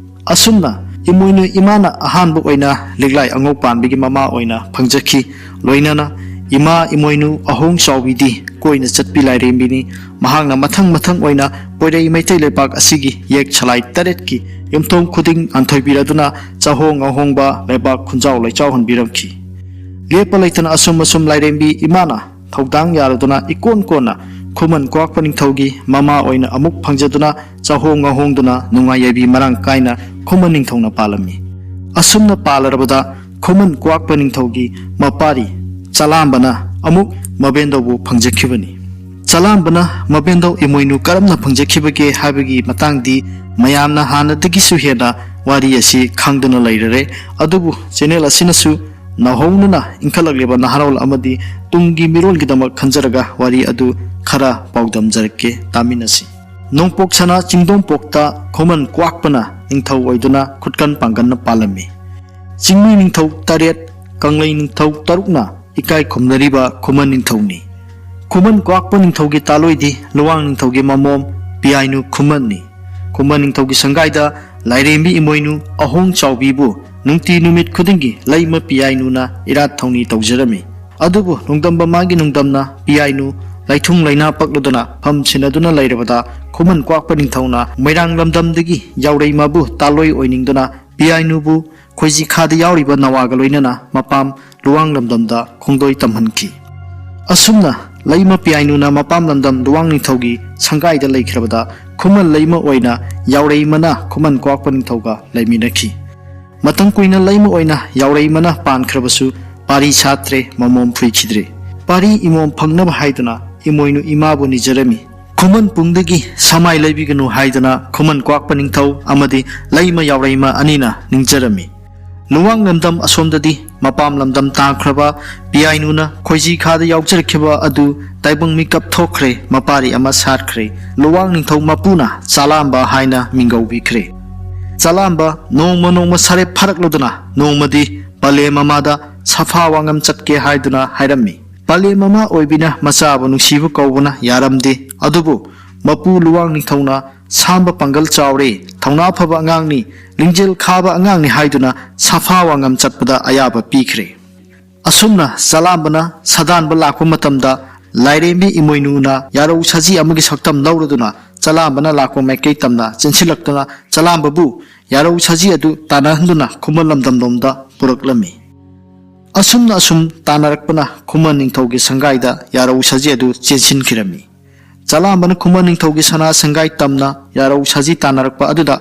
ꯑꯁꯨꯝꯅ ꯏꯃꯣꯏꯅꯨ ꯏꯃꯥꯅ ꯑꯍꯥꯟꯕ ꯑꯣꯏꯅ ꯂꯤꯛꯂꯥꯏ ꯑꯉꯧ ꯄꯥꯟꯕꯒꯤ ꯃꯃꯥ ꯑꯣꯏꯅ ꯐꯪꯖꯈꯤ꯫ ꯂꯣꯏꯅꯅ ꯏꯃꯥ ꯏꯃꯣꯏꯅꯨ ꯑꯍꯣꯡ ꯆꯥꯎꯕꯤꯗꯤ ꯀꯣꯏꯅ ꯆꯠꯄꯤ ꯂꯥꯏꯔꯦꯝꯕꯤꯅꯤ꯫ ꯃꯍꯥꯛꯅ ꯃꯊꯪ ꯃꯊꯪ ꯑꯣꯏꯅ ꯄꯣꯏꯔꯩ ꯃꯩꯇꯩ ꯂꯩꯄꯥꯛ ꯑꯁꯤꯒꯤ ꯌꯦꯛ ꯁꯂꯥꯏ ꯇꯔꯦꯠꯀꯤ ꯌꯨꯝꯊꯣꯡ ꯈꯨꯗꯤꯡ ꯉꯥꯟꯊꯣꯏꯕꯤꯔꯗꯨꯅ ꯆꯥꯍꯣꯡ ꯉꯥꯍꯣꯡꯕ ꯂꯩꯕꯥꯛ ꯈꯨꯟꯖꯥꯎ ꯂꯩꯆꯥꯎꯍꯟꯕꯤꯔꯝꯈꯤ꯫ ꯂꯦꯞꯄ ꯂꯩꯇꯅ ꯑꯁꯨꯝ ꯑꯁꯨꯝ ꯂꯥꯏꯔꯦꯝꯕꯤ ꯏꯃꯥꯅ ꯊꯧꯗꯥꯡ ꯌꯥꯔꯗꯨꯅ ꯏꯀꯣꯟ ꯀꯣꯟꯅ ꯈꯨꯃꯟ ꯀ꯭ꯋꯥꯛꯄ ꯅꯤꯡꯊꯧꯒꯤ ꯃꯃꯥ ꯑꯣꯏꯅ ꯑꯃꯨꯛ ꯐꯪꯖꯗꯨꯅ ꯆꯥꯍꯣꯡ ꯉꯥꯍꯣꯡꯗꯨꯅ ꯅꯨꯡꯉꯥꯏ ꯌꯥꯏꯕꯤ ꯃꯔꯥꯡ ꯀꯥꯏꯅ ꯈꯨꯃꯟ ꯅꯤꯡꯊꯧꯅ ꯄꯥꯜꯂꯝꯃꯤ꯫ ꯑꯁꯨꯝꯅ ꯄꯥꯜꯂꯔꯕꯗ ꯈꯨꯃꯟ ꯀ꯭ꯋꯥꯛꯄ ꯅꯤꯡꯊꯧꯒꯤ ꯃꯄꯥꯔꯤ ꯆꯂꯥꯝꯕꯅ ꯑꯃꯨꯛ ꯃꯕꯦꯟꯗꯧꯕꯨ ꯐꯪꯖꯈꯤꯕꯅꯤ꯫ ꯆꯂꯥꯝꯕꯅ ꯃꯕꯦꯟꯗꯧ ꯏꯃꯣꯏꯅꯨ ꯀꯔꯝꯅ ꯐꯪꯖꯈꯤꯕꯒꯦ ꯍꯥꯏꯕꯒꯤ ꯃꯇꯥꯡꯗꯤ ꯃꯌꯥꯝꯅ ꯍꯥꯟꯅꯗꯒꯤꯁꯨ ꯍꯦꯟꯅ ꯋꯥꯔꯤ ꯑꯁꯤ ꯈꯪꯗꯨꯅ ꯂꯩꯔꯔꯦ꯫ ꯑꯗꯨꯕꯨ ꯆꯦꯅꯦꯜ ꯑꯁꯤꯅꯁꯨ ꯅꯧꯍꯧꯅꯅ ꯏꯟꯈꯠꯂꯛꯂꯤꯕ ꯅꯍꯥꯔꯣꯜ ꯑꯃꯗꯤ ꯇꯨꯡꯒꯤ ꯃꯤꯔꯣꯜꯒꯤꯗꯃꯛ ꯈꯟꯖꯔꯒ ꯋꯥꯔꯤ ꯑꯗꯨ ꯈꯔ ꯄꯥꯎꯗꯝꯖꯔꯛꯀꯦ, ꯇꯥꯃꯤꯟꯅꯁꯤ꯫ ꯅꯣꯡꯄꯣꯛ ꯁꯅꯥ ꯆꯤꯡꯗꯣꯡꯄꯣꯛꯇ ꯈꯨꯃꯟ ꯀ꯭ꯋꯥꯛꯄꯅ ꯅꯤꯡꯊꯧ ꯑꯣꯏꯗꯨꯅ ꯈꯨꯠꯀꯟ ꯄꯥꯡꯒꯟꯅ ꯄꯥꯜꯂꯝꯃꯤ꯫ ꯆꯤꯡꯃꯤ ꯅꯤꯡꯊꯧ ꯇꯔꯦꯠ, ꯀꯪꯂꯩ ꯅꯤꯡꯊꯧ ꯇꯔꯨꯛꯅ ꯏꯀꯥꯏ ꯈꯨꯝꯅꯔꯤꯕ ꯈꯨꯃꯟ ꯅꯤꯡꯊꯧꯅꯤ꯫ ꯈꯨꯃꯟ ꯀ꯭ꯋꯥꯛꯄ ꯅꯤꯡꯊꯧꯒꯤ ꯇꯥꯂꯣꯏꯗꯤ ꯂꯨꯋꯥꯡ ꯅꯤꯡꯊꯧꯒꯤ ꯃꯃꯣꯝ ꯄꯤꯌꯥꯏꯅꯨ ꯈꯨꯃꯟꯅꯤ꯫ ꯈꯨꯃꯟ ꯅꯤꯡꯊꯧꯒꯤ ꯁꯪꯒꯥꯏꯗ ꯂꯥꯏꯔꯦꯝꯕꯤ ꯏꯃꯣꯏꯅꯨ ꯑꯍꯣꯡ ꯆꯥꯎꯕꯤꯕꯨ ꯅꯨꯡꯇꯤ ꯅꯨꯃꯤꯠ ꯈꯨꯗꯤꯡꯒꯤ ꯂꯩꯃ ꯄꯤꯌꯥꯏꯅꯨꯅ ꯏꯔꯥꯠ ꯊꯧꯅꯤ ꯇꯧꯖꯔꯝꯃꯤ꯫ ꯑꯗꯨꯕꯨ ꯅꯣꯡꯗꯝꯕ ꯃꯥꯒꯤ ꯅꯣꯡꯗꯝꯅ ꯄꯤꯌꯥꯏꯅꯨ ꯂꯩꯊꯨꯡ ꯂꯩꯅꯥ ꯄꯛꯂꯨꯗꯨꯅ ꯐꯝ ꯁꯤꯟꯅꯗꯨꯅ ꯂꯩꯔꯕꯗ ꯈꯨꯃꯟ ꯀ꯭ꯋꯥꯛꯄ ꯅꯤꯡꯊꯧꯅ ꯃꯣꯏꯔꯥꯡ ꯂꯝꯗꯝꯗꯒꯤ ꯌꯥꯎꯔꯩꯃꯕꯨ ꯇꯥꯂꯣꯏ ꯑꯣꯏꯅꯤꯡꯗꯨꯅ ꯄꯤꯌꯥꯏꯅꯨꯕꯨ ꯈꯣꯏꯖꯤꯈꯥꯗ ꯌꯥꯎꯔꯤꯕ ꯅꯋꯥꯒ ꯂꯣꯏꯅꯅ ꯃꯄꯥꯝ ꯂꯨꯋꯥꯡ ꯂꯝꯗꯝꯗ ꯈꯣꯡꯗꯣꯏ ꯇꯝꯍꯟꯈꯤ꯫ ꯑꯁꯨꯝꯅ ꯂꯩꯃ ꯄꯤꯌꯥꯏꯅꯨꯅ ꯃꯄꯥꯝ ꯂꯝꯗꯝ ꯂꯨꯋꯥꯡ ꯅꯤꯡꯊꯧꯒꯤ ꯁꯪꯒꯥꯏꯗ ꯂꯩꯈ꯭ꯔꯕꯗ ꯈꯨꯃꯟ ꯂꯩꯃ ꯑꯣꯏꯅ ꯌꯥꯎꯔꯩꯃꯅ ꯈꯨꯃꯟ ꯀ꯭ꯋꯥꯛꯄ ꯅꯤꯡꯊꯧꯒ ꯂꯩꯃꯤꯟꯅꯈꯤ꯫ ꯃꯇꯝ ꯀꯨꯏꯅ ꯂꯩꯃ ꯑꯣꯏꯅ ꯌꯥꯎꯔꯩꯃꯅ ꯄꯥꯟꯈ꯭ꯔꯕꯁꯨ ꯄꯥꯔꯤ ꯁꯥꯠꯇ꯭ꯔꯦ, ꯃꯃꯣꯝ ꯐꯨꯏꯈꯤꯗ꯭ꯔꯦ꯫ ꯄꯥꯔꯤ ꯏꯃꯣꯝ ꯐꯪꯅꯕ ꯍꯥꯏꯗꯨꯅ ꯏꯃꯣꯏꯅꯨ ꯏꯃꯥꯕꯨ ꯅꯤꯖꯔꯝꯃꯤ꯫ ꯈꯨꯃꯟ ꯄꯨꯡꯗꯒꯤ ꯁꯃꯥꯏ ꯂꯩꯕꯤꯒꯅꯨ ꯍꯥꯏꯗꯨꯅ ꯈꯨꯃꯟ ꯀ꯭ꯋꯥꯛꯄ ꯅꯤꯡꯊꯧ ꯑꯃꯗꯤ ꯂꯩꯃ ꯌꯥꯎꯔꯩꯃ ꯑꯅꯤꯅ ꯅꯤꯡꯖꯔꯝꯃꯤ꯫ ꯂꯨꯋꯥꯡ ꯂꯝꯗꯝ ꯑꯁꯣꯝꯗꯗꯤ ꯃꯄꯥꯝ ꯂꯝꯗꯝ ꯇꯥꯡꯈ꯭ꯔꯕ ꯄꯤꯌꯥꯏꯅꯨꯅ ꯈꯣꯏꯖꯤ ꯈꯥꯗ ꯌꯥꯎꯖꯔꯛꯈꯤꯕ ꯑꯗꯨ ꯇꯥꯏꯕꯪ ꯃꯤꯀꯞ ꯊꯣꯛꯈ꯭ꯔꯦ, ꯃꯄꯥꯔꯤ ꯑꯃ ꯁꯥꯠꯈ꯭ꯔꯦ꯫ ꯂꯨꯋꯥꯡ ꯅꯤꯡꯊꯧ ꯃꯄꯨꯅ ꯆꯂꯥꯝꯕ ꯍꯥꯏꯅ ꯃꯤꯡꯒꯧꯕꯤꯈ꯭ꯔꯦ꯫ ꯆꯂꯥꯝꯕ ꯅꯣꯡꯃ ꯅꯣꯡꯃ ꯁꯥꯔꯦꯞ ꯐꯥꯔꯛꯂꯗꯨꯅ ꯅꯣꯡꯃꯗꯤ ꯄꯂꯦꯝ ꯃꯃꯥꯗ ꯁꯐꯥ ꯋꯥꯉꯝ ꯆꯠꯀꯦ ꯍꯥꯏꯗꯨꯅ ꯍꯥꯏꯔꯝꯃꯤ꯫ ꯄꯂꯦꯝ ꯃꯃꯥ ꯑꯣꯏꯕꯤꯅ ꯃꯆꯥꯕꯨ ꯅꯨꯡꯁꯤꯕ ꯀꯧꯕꯅ ꯌꯥꯔꯝꯗꯦ꯫ ꯑꯗꯨꯕꯨ ꯃꯄꯨ ꯂꯨꯋꯥꯡ ꯅꯤꯡꯊꯧꯅ ꯁꯥꯝꯕ ꯄꯥꯡꯒꯜ ꯆꯥꯎꯔꯦ, ꯊꯧꯅꯥ ꯐꯕ ꯑꯉꯥꯡꯅꯤ, ꯂꯤꯡꯖꯦꯜ ꯈꯥꯕ ꯑꯉꯥꯡꯅꯤ ꯍꯥꯏꯗꯨꯅ ꯁꯐꯥ ꯋꯥꯉꯝ ꯆꯠꯄꯗ ꯑꯌꯥꯕ ꯄꯤꯈ꯭ꯔꯦ꯫ ꯑꯁꯨꯝꯅ ꯆꯂꯥꯝꯕꯅ ꯁꯥꯗꯥꯟꯕ ꯂꯥꯛꯄ ꯃꯇꯝꯗ ꯂꯥꯏꯔꯦꯝꯕꯤ ꯏꯃꯣꯏꯅꯨꯅ ꯌꯥꯔꯧ ꯁꯖꯤ ꯑꯃꯒꯤ ꯁꯛꯇꯝ ꯂꯧꯔꯗꯨꯅ ꯆꯂꯥꯝꯕꯅ ꯂꯥꯛꯄ ꯃꯥꯏꯀꯩ ꯇꯝꯅ ꯆꯦꯟꯁꯤꯜꯂꯛꯇꯨꯅ ꯆꯂꯥꯝꯕꯕꯨ ꯌꯥꯔꯧ ꯁꯖꯤ ꯑꯗꯨ ꯇꯥꯟꯅꯍꯟꯗꯨꯅ ꯈꯨꯃꯟ ꯂꯝꯗꯝꯂꯣꯝꯗ ꯄꯨꯔꯛꯂꯝꯃꯤ꯫ ꯑꯁꯨꯝꯅ ꯑꯁꯨꯝ ꯇꯥꯟꯅꯔꯛꯄꯅ ꯈꯨꯃꯟ ꯅꯤꯡꯊꯧꯒꯤ ꯁꯪꯒꯥꯏꯗ ꯌꯥꯔꯧ ꯁꯖꯤ ꯑꯗꯨ ꯆꯦꯟꯁꯤꯟꯈꯤꯔꯝꯃꯤ꯫ ꯆꯂꯥꯝꯕꯅ ꯈꯨꯃꯟ ꯅꯤꯡꯊꯧꯒꯤ ꯁꯅꯥ ꯁꯪꯒꯥꯏ ꯇꯝꯅ ꯌꯥꯔꯧ ꯁꯖꯤ ꯇꯥꯟꯅꯔꯛꯄ ꯑꯗꯨꯗ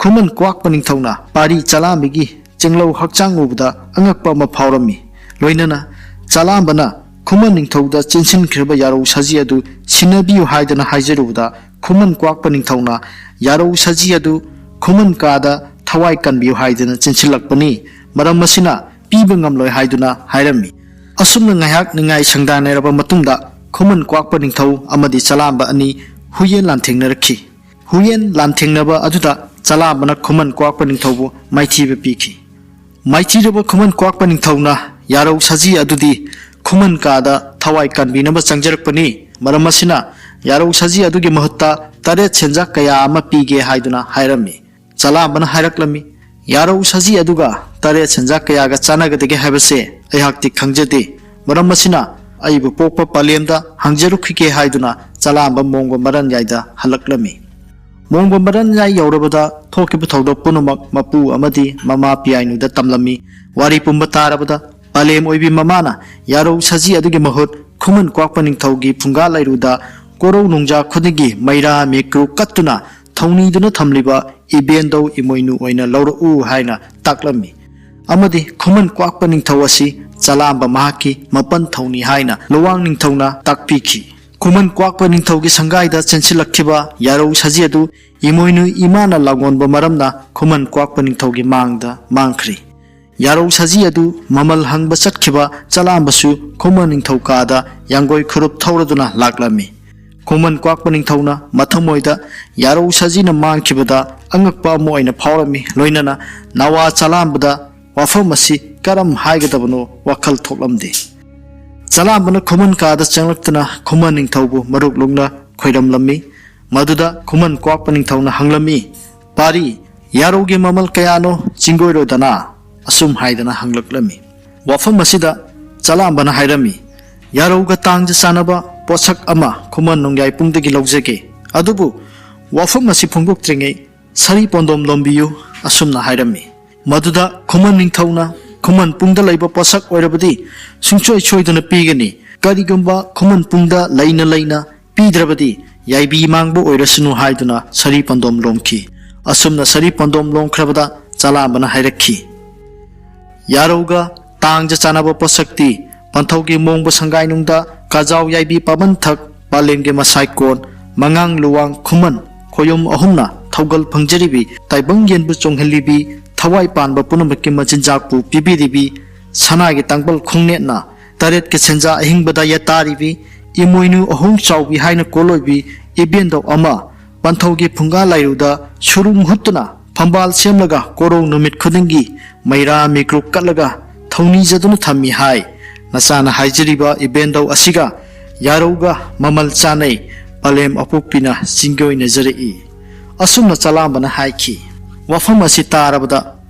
ꯈꯨꯃꯟ ꯀ꯭ꯋꯥꯛꯄ ꯅꯤꯡꯊꯧꯅ ꯄꯥꯔꯤ ꯆꯂꯥꯝꯕꯤꯒꯤ ꯆꯤꯡꯂꯧ ꯍꯛꯆꯥꯡ ꯎꯕꯗ ꯑꯉꯛꯄ ꯑꯃ ꯐꯥꯎꯔꯝꯃꯤ꯫ ꯂꯣꯏꯅꯅ ꯆꯂꯥꯝꯕꯅ ꯈꯨꯃꯟ ꯅꯤꯡꯊꯧꯗ ꯆꯦꯟꯁꯤꯟꯈ꯭ꯔꯕ ꯌꯥꯔꯧ ꯁꯖꯤ ꯑꯗꯨ ꯁꯤꯟꯅꯕꯤꯌꯨ ꯍꯥꯏꯗꯅ ꯍꯥꯏꯖꯔꯨꯕꯗ ꯈꯨꯃꯟ ꯀ꯭ꯋꯥꯛꯄ ꯅꯤꯡꯊꯧꯅ ꯌꯥꯔꯧ ꯁꯖꯤ ꯑꯗꯨ ꯈꯨꯃꯟ ꯀꯥꯗ ꯊꯋꯥꯏ ꯀꯟꯕꯤꯌꯨ ꯍꯥꯏꯗꯨꯅ ꯆꯦꯟꯁꯤꯜꯂꯛꯄꯅꯤ꯫ ꯃꯔꯝ ꯑꯁꯤꯅ ꯄꯤꯕ ꯉꯝꯂꯣꯏ ꯍꯥꯏꯗꯨꯅ ꯍꯥꯏꯔꯝꯃꯤ꯫ ꯑꯁꯨꯝꯅ ꯉꯥꯏꯍꯥꯛ ꯅꯤꯡꯉꯥꯏ ꯁꯪꯗꯥꯏꯅꯔꯕ ꯃꯇꯨꯡꯗ ꯈꯨꯃꯟ ꯀ꯭ꯋꯥꯛꯄ ꯅꯤꯡꯊꯧ ꯑꯃꯗꯤ ꯆꯂꯥꯝꯕ ꯑꯅꯤ ꯍꯨꯏꯌꯦꯟ ꯂꯥꯟꯊꯦꯡꯅꯔꯛꯈꯤ꯫ ꯍꯨꯏꯌꯦꯟ ꯂꯥꯟꯊꯦꯡꯅꯕ ꯑꯗꯨꯗ ꯆꯂꯥꯝꯕꯅ ꯈꯨꯃꯟ ꯀ꯭ꯋꯥꯛꯄ ꯅꯤꯡꯊꯧꯕꯨ ꯃꯥꯏꯊꯤꯕ ꯄꯤꯈꯤ꯫ ꯃꯥꯏꯊꯤꯔꯕ ꯈꯨꯃꯟ ꯀ꯭ꯋꯥꯛꯄ ꯅꯤꯡꯊꯧꯅ ꯌꯥꯔꯧ ꯁꯖꯤ ꯑꯗꯨꯗꯤ ꯈꯨꯃꯟ ꯀꯥꯗ ꯊꯋꯥꯏ ꯀꯟꯕꯤꯅꯕ ꯆꯪꯖꯔꯛꯄꯅꯤ꯫ ꯃꯔꯝ ꯑꯁꯤꯅ ꯌꯥꯔꯧ ꯁꯖꯤ ꯑꯗꯨꯒꯤ ꯃꯍꯨꯠꯇ ꯇꯔꯦꯠ ꯁꯦꯟꯖꯥ ꯀꯌꯥ ꯑꯃ ꯄꯤꯒꯦ ꯍꯥꯏꯗꯨꯅ ꯍꯥꯏꯔꯝꯃꯤ꯫ ꯆꯂꯥꯝꯕꯅ ꯍꯥꯏꯔꯛꯂꯝꯃꯤ, "ꯌꯥꯔꯧ ꯁꯖꯤ ꯑꯗꯨꯒ ꯇꯔꯦꯠ ꯁꯦꯟꯖꯥ ꯀꯌꯥꯒ ꯆꯥꯟꯅꯒꯗꯒꯦ ꯍꯥꯏꯕꯁꯦ ꯑꯩꯍꯥꯛꯇꯤ ꯈꯪꯖꯗꯦ꯫ ꯃꯔꯝ ꯑꯁꯤꯅ ꯑꯩꯕꯨ ꯄꯣꯛꯄ ꯄꯂꯦꯝꯗ ꯍꯪꯖꯔꯨꯈꯤꯒꯦ" ꯍꯥꯏꯗꯨꯅ ꯆꯂꯥꯝꯕ ꯃꯣꯡꯕ ꯃꯔꯟ ꯌꯥꯏꯗ ꯍꯜꯂꯛꯂꯝꯃꯤ꯫ ꯃꯣꯡꯕ ꯃꯔꯟ ꯌꯥꯏ ꯌꯧꯔꯕꯗ ꯊꯣꯛꯈꯤꯕ ꯊꯧꯗꯣꯛ ꯄꯨꯝꯅꯃꯛ ꯃꯄꯨ ꯑꯃꯗꯤ ꯃꯃꯥ ꯄꯤꯌꯥꯏꯅꯨꯗ ꯇꯝꯂꯝꯃꯤ꯫ ꯋꯥꯔꯤ ꯄꯨꯝꯕ ꯇꯥꯔꯕꯗ ꯄꯂꯦꯝ ꯑꯣꯏꯕꯤ ꯃꯃꯥꯅ ꯌꯥꯔꯧ ꯁꯖꯤ ꯑꯗꯨꯒꯤ ꯃꯍꯨꯠ ꯈꯨꯃꯟ ꯀ꯭ꯋꯥꯛꯄ ꯅꯤꯡꯊꯧꯒꯤ ꯐꯨꯡꯒꯥ ꯂꯩꯔꯨꯗ ꯀꯣꯔꯧ ꯅꯣꯡꯖꯥ ꯈꯨꯗꯤꯡꯒꯤ ꯃꯩꯔꯥ ꯃꯤꯀ꯭ꯔꯨ ꯀꯠꯇꯨꯅ ꯊꯧꯅꯤꯗꯨꯅ ꯊꯝꯂꯤꯕ ꯏꯕꯦꯟꯗꯧ ꯏꯃꯣꯏꯅꯨ ꯑꯣꯏꯅ ꯂꯧꯔꯛꯎ ꯍꯥꯏꯅ ꯇꯥꯛꯂꯝꯃꯤ꯫ ꯑꯃꯗꯤ ꯈꯨꯃꯟ ꯀ꯭ꯋꯥꯛꯄ ꯅꯤꯡꯊꯧ ꯑꯁꯤ ꯆꯂꯥꯝꯕ ꯃꯍꯥꯛꯀꯤ ꯃꯄꯟ ꯊꯧꯅꯤ ꯍꯥꯏꯅ ꯂꯨꯋꯥꯡ ꯅꯤꯡꯊꯧꯅ ꯇꯥꯛꯄꯤꯈꯤ꯫ ꯈꯨꯃꯟ ꯀ꯭ꯋꯥꯛꯄ ꯅꯤꯡꯊꯧꯒꯤ ꯁꯪꯒꯥꯏꯗ ꯆꯦꯟꯁꯤꯜꯂꯛꯈꯤꯕ ꯌꯥꯔꯧ ꯁꯖꯤ ꯑꯗꯨ ꯏꯃꯣꯏꯅꯨ ꯏꯃꯥꯅ ꯂꯥꯡꯒꯣꯟꯕ ꯃꯔꯝꯅ ꯈꯨꯃꯟ ꯀ꯭ꯋꯥꯛꯄ ꯅꯤꯡꯊꯧꯒꯤ ꯃꯥꯡꯗ ꯃꯥꯡꯈ꯭ꯔꯤ꯫ ꯌꯥꯔꯧ ꯁꯖꯤ ꯑꯗꯨ ꯃꯃꯜ ꯍꯪꯕ ꯆꯠꯈꯤꯕ ꯆꯂꯥꯝꯕꯁꯨ ꯈꯨꯃꯟ ꯅꯤꯡꯊꯧ ꯀꯥꯗ ꯌꯥꯡꯒꯣꯏ ꯈꯨꯔꯨꯞ ꯊꯧꯔꯗꯨꯅ ꯂꯥꯛꯂꯝꯃꯤ꯫ ꯈꯨꯃꯟ ꯀ꯭ꯋꯥꯛꯄ ꯅꯤꯡꯊꯧꯅ ꯃꯊꯃꯣꯏꯗ ꯌꯥꯔꯧ ꯁꯖꯤꯅ ꯃꯥꯡꯈꯤꯕꯗ ꯑꯉꯛꯄ ꯑꯃ ꯑꯣꯏꯅ ꯐꯥꯎꯔꯝꯃꯤ, ꯂꯣꯏꯅꯅ ꯅꯋꯥ ꯆꯂꯥꯝꯕꯗ ꯋꯥꯐꯝ ꯑꯁꯤ ꯀꯔꯝ ꯍꯥꯏꯒꯗꯕꯅꯣ ꯋꯥꯈꯜ ꯊꯣꯛꯂꯝꯗꯦ꯫ ꯆꯂꯥꯝꯕꯅ ꯈꯨꯃꯟ ꯀꯥꯗ ꯆꯪꯂꯛꯇꯨꯅ ꯈꯨꯃꯟ ꯅꯤꯡꯊꯧꯕꯨ ꯃꯔꯨꯛ ꯂꯨꯛꯅ ꯈꯣꯏꯔꯝꯂꯝꯃꯤ꯫ ꯃꯗꯨꯗ ꯈꯨꯃꯟ ꯀ꯭ꯋꯥꯛꯄ ꯅꯤꯡꯊꯧꯅ ꯍꯪꯂꯝꯃꯤ, "ꯄꯥꯔꯤ, ꯌꯥꯔꯧꯒꯤ ꯃꯃꯜ ꯀꯌꯥꯅꯣ ꯆꯤꯡꯒꯣꯏꯔꯣꯗꯅ?" ꯑꯁꯨꯝ ꯍꯥꯏꯗꯅ ꯍꯪꯂꯛꯂꯝꯃꯤ꯫ ꯋꯥꯐꯝ ꯑꯁꯤꯗ ꯆꯂꯥꯝꯕꯅ ꯍꯥꯏꯔꯝꯃꯤ, "ꯌꯥꯔꯧꯒ ꯇꯥꯡꯖ ꯆꯥꯟꯅꯕ ꯄꯣꯠꯁꯛ ꯑꯃ ꯈꯨꯃꯟ ꯅꯣꯡꯌꯥꯏ ꯄꯨꯡꯗꯒꯤ ꯂꯧꯖꯒꯦ, ꯑꯗꯨꯕꯨ ꯋꯥꯐꯝ ꯑꯁꯤ ꯐꯣꯡꯗꯣꯛꯇ꯭ꯔꯤꯉꯩ ꯁꯔꯤ ꯄꯣꯟꯗꯣꯝ ꯂꯣꯝꯕꯤꯌꯨ" ꯑꯁꯨꯝꯅ ꯍꯥꯏꯔꯝꯃꯤ꯫ ꯃꯗꯨꯗ ꯈꯨꯃꯟ ꯅꯤꯡꯊꯧꯅ, "ꯈꯨꯃꯟ ꯄꯨꯡꯗ ꯂꯩꯕ ꯄꯣꯠꯁꯛ ꯑꯣꯏꯔꯕꯗꯤ ꯁꯨꯡꯁꯣꯏ ꯁꯣꯏꯗꯅ ꯄꯤꯒꯅꯤ꯫ ꯀꯔꯤꯒꯨꯝꯕ ꯈꯨꯃꯟ ꯄꯨꯡꯗ ꯂꯩꯅ ꯂꯩꯅ ꯄꯤꯗ꯭ꯔꯕꯗꯤ ꯌꯥꯏꯕꯤ ꯃꯥꯡꯕ ꯑꯣꯏꯔꯁꯅꯨ" ꯍꯥꯏꯗꯨꯅ ꯁꯔꯤ ꯄꯣꯟꯗꯣꯝ ꯂꯣꯝꯈꯤ꯫ ꯑꯁꯨꯝꯅ ꯁꯔꯤ ꯄꯣꯟꯗꯣꯝ ꯂꯣꯝꯈ꯭ꯔꯕꯗ ꯆꯂꯥꯝꯕꯅ ꯍꯥꯏꯔꯛꯈꯤ, "ꯌꯥꯔꯧꯒ ꯇꯥꯡꯖ ꯆꯥꯟꯅꯕ ꯄꯣꯠꯁꯛꯇꯤ ꯄꯟꯊꯧꯒꯤ ꯃꯣꯡꯕ ꯁꯪꯒꯥꯏꯅꯨꯡꯗ ꯀꯥꯖꯥꯎ ꯌꯥꯏꯕꯤ ꯄꯥꯕꯟꯊꯛ ꯄꯥꯂꯦꯝꯒꯤ ꯃꯁꯥꯏꯀꯣꯟ ꯃꯉꯥꯡ ꯂꯨꯋꯥꯡ ꯈꯨꯃꯟ ꯈꯣꯌꯨꯝ ꯑꯍꯨꯝꯅ ꯊꯧꯒꯜ ꯐꯪꯖꯔꯤꯕꯤ ꯇꯥꯏꯕꯪ ꯌꯦꯟꯕꯨ ꯆꯣꯡꯍꯜꯂꯤꯕꯤ ꯊꯋꯥꯏ ꯄꯥꯟꯕ ꯄꯨꯝꯅꯃꯛꯀꯤ ꯃꯆꯤꯟꯖꯥꯛꯄꯨ ꯄꯤꯕꯤꯔꯤꯕꯤ ꯁꯅꯥꯒꯤ ꯇꯥꯡꯕꯜ ꯈꯣꯡꯅꯦꯠꯅ ꯇꯔꯦꯠꯀꯤ ꯁꯦꯟꯖꯥ ꯑꯍꯤꯡꯕꯗ ꯌꯦꯇꯥꯔꯤꯕꯤ ꯏꯃꯣꯏꯅꯨ ꯑꯍꯣꯡ ꯆꯥꯎꯕꯤ ꯍꯥꯏꯅ ꯀꯣꯜꯂꯣꯏꯕꯤ ꯏꯕꯦꯟꯗꯧ ꯑꯃ ꯄꯟꯊꯧꯒꯤ ꯐꯨꯡꯒꯥ ꯂꯥꯏꯔꯨꯗ ꯁꯨꯔꯨꯡ ꯍꯨꯠꯇꯨꯅ ꯐꯝꯕꯥꯜ ꯁꯦꯝꯂꯒ ꯀꯣꯔꯧ ꯅꯨꯃꯤꯠ ꯈꯨꯗꯤꯡꯒꯤ ꯃꯩꯔꯥ ꯃꯤꯀ꯭ꯔꯨꯛ ꯀꯠꯂꯒ ꯊꯧꯅꯤꯖꯗꯨꯅ ꯊꯝꯃꯤ ꯍꯥꯏ꯫ ꯅꯆꯥꯅ ꯍꯥꯏꯖꯔꯤꯕ ꯏꯕꯦꯟꯗꯧ ꯑꯁꯤꯒ ꯌꯥꯔꯧꯒ ꯃꯃꯜ ꯆꯥꯅꯩ꯫ ꯄꯂꯦꯝ ꯑꯄꯣꯛꯄꯤꯅ ꯆꯤꯡꯒꯤ ꯑꯣꯏꯅꯖꯔꯛꯏ"꯫ ꯑꯁꯨꯝꯅ ꯆꯂꯥꯝꯕꯅ ꯍꯥꯏꯈꯤ꯫ ꯋꯥꯐꯝ ꯑꯁꯤ ꯇꯥꯔꯕꯗ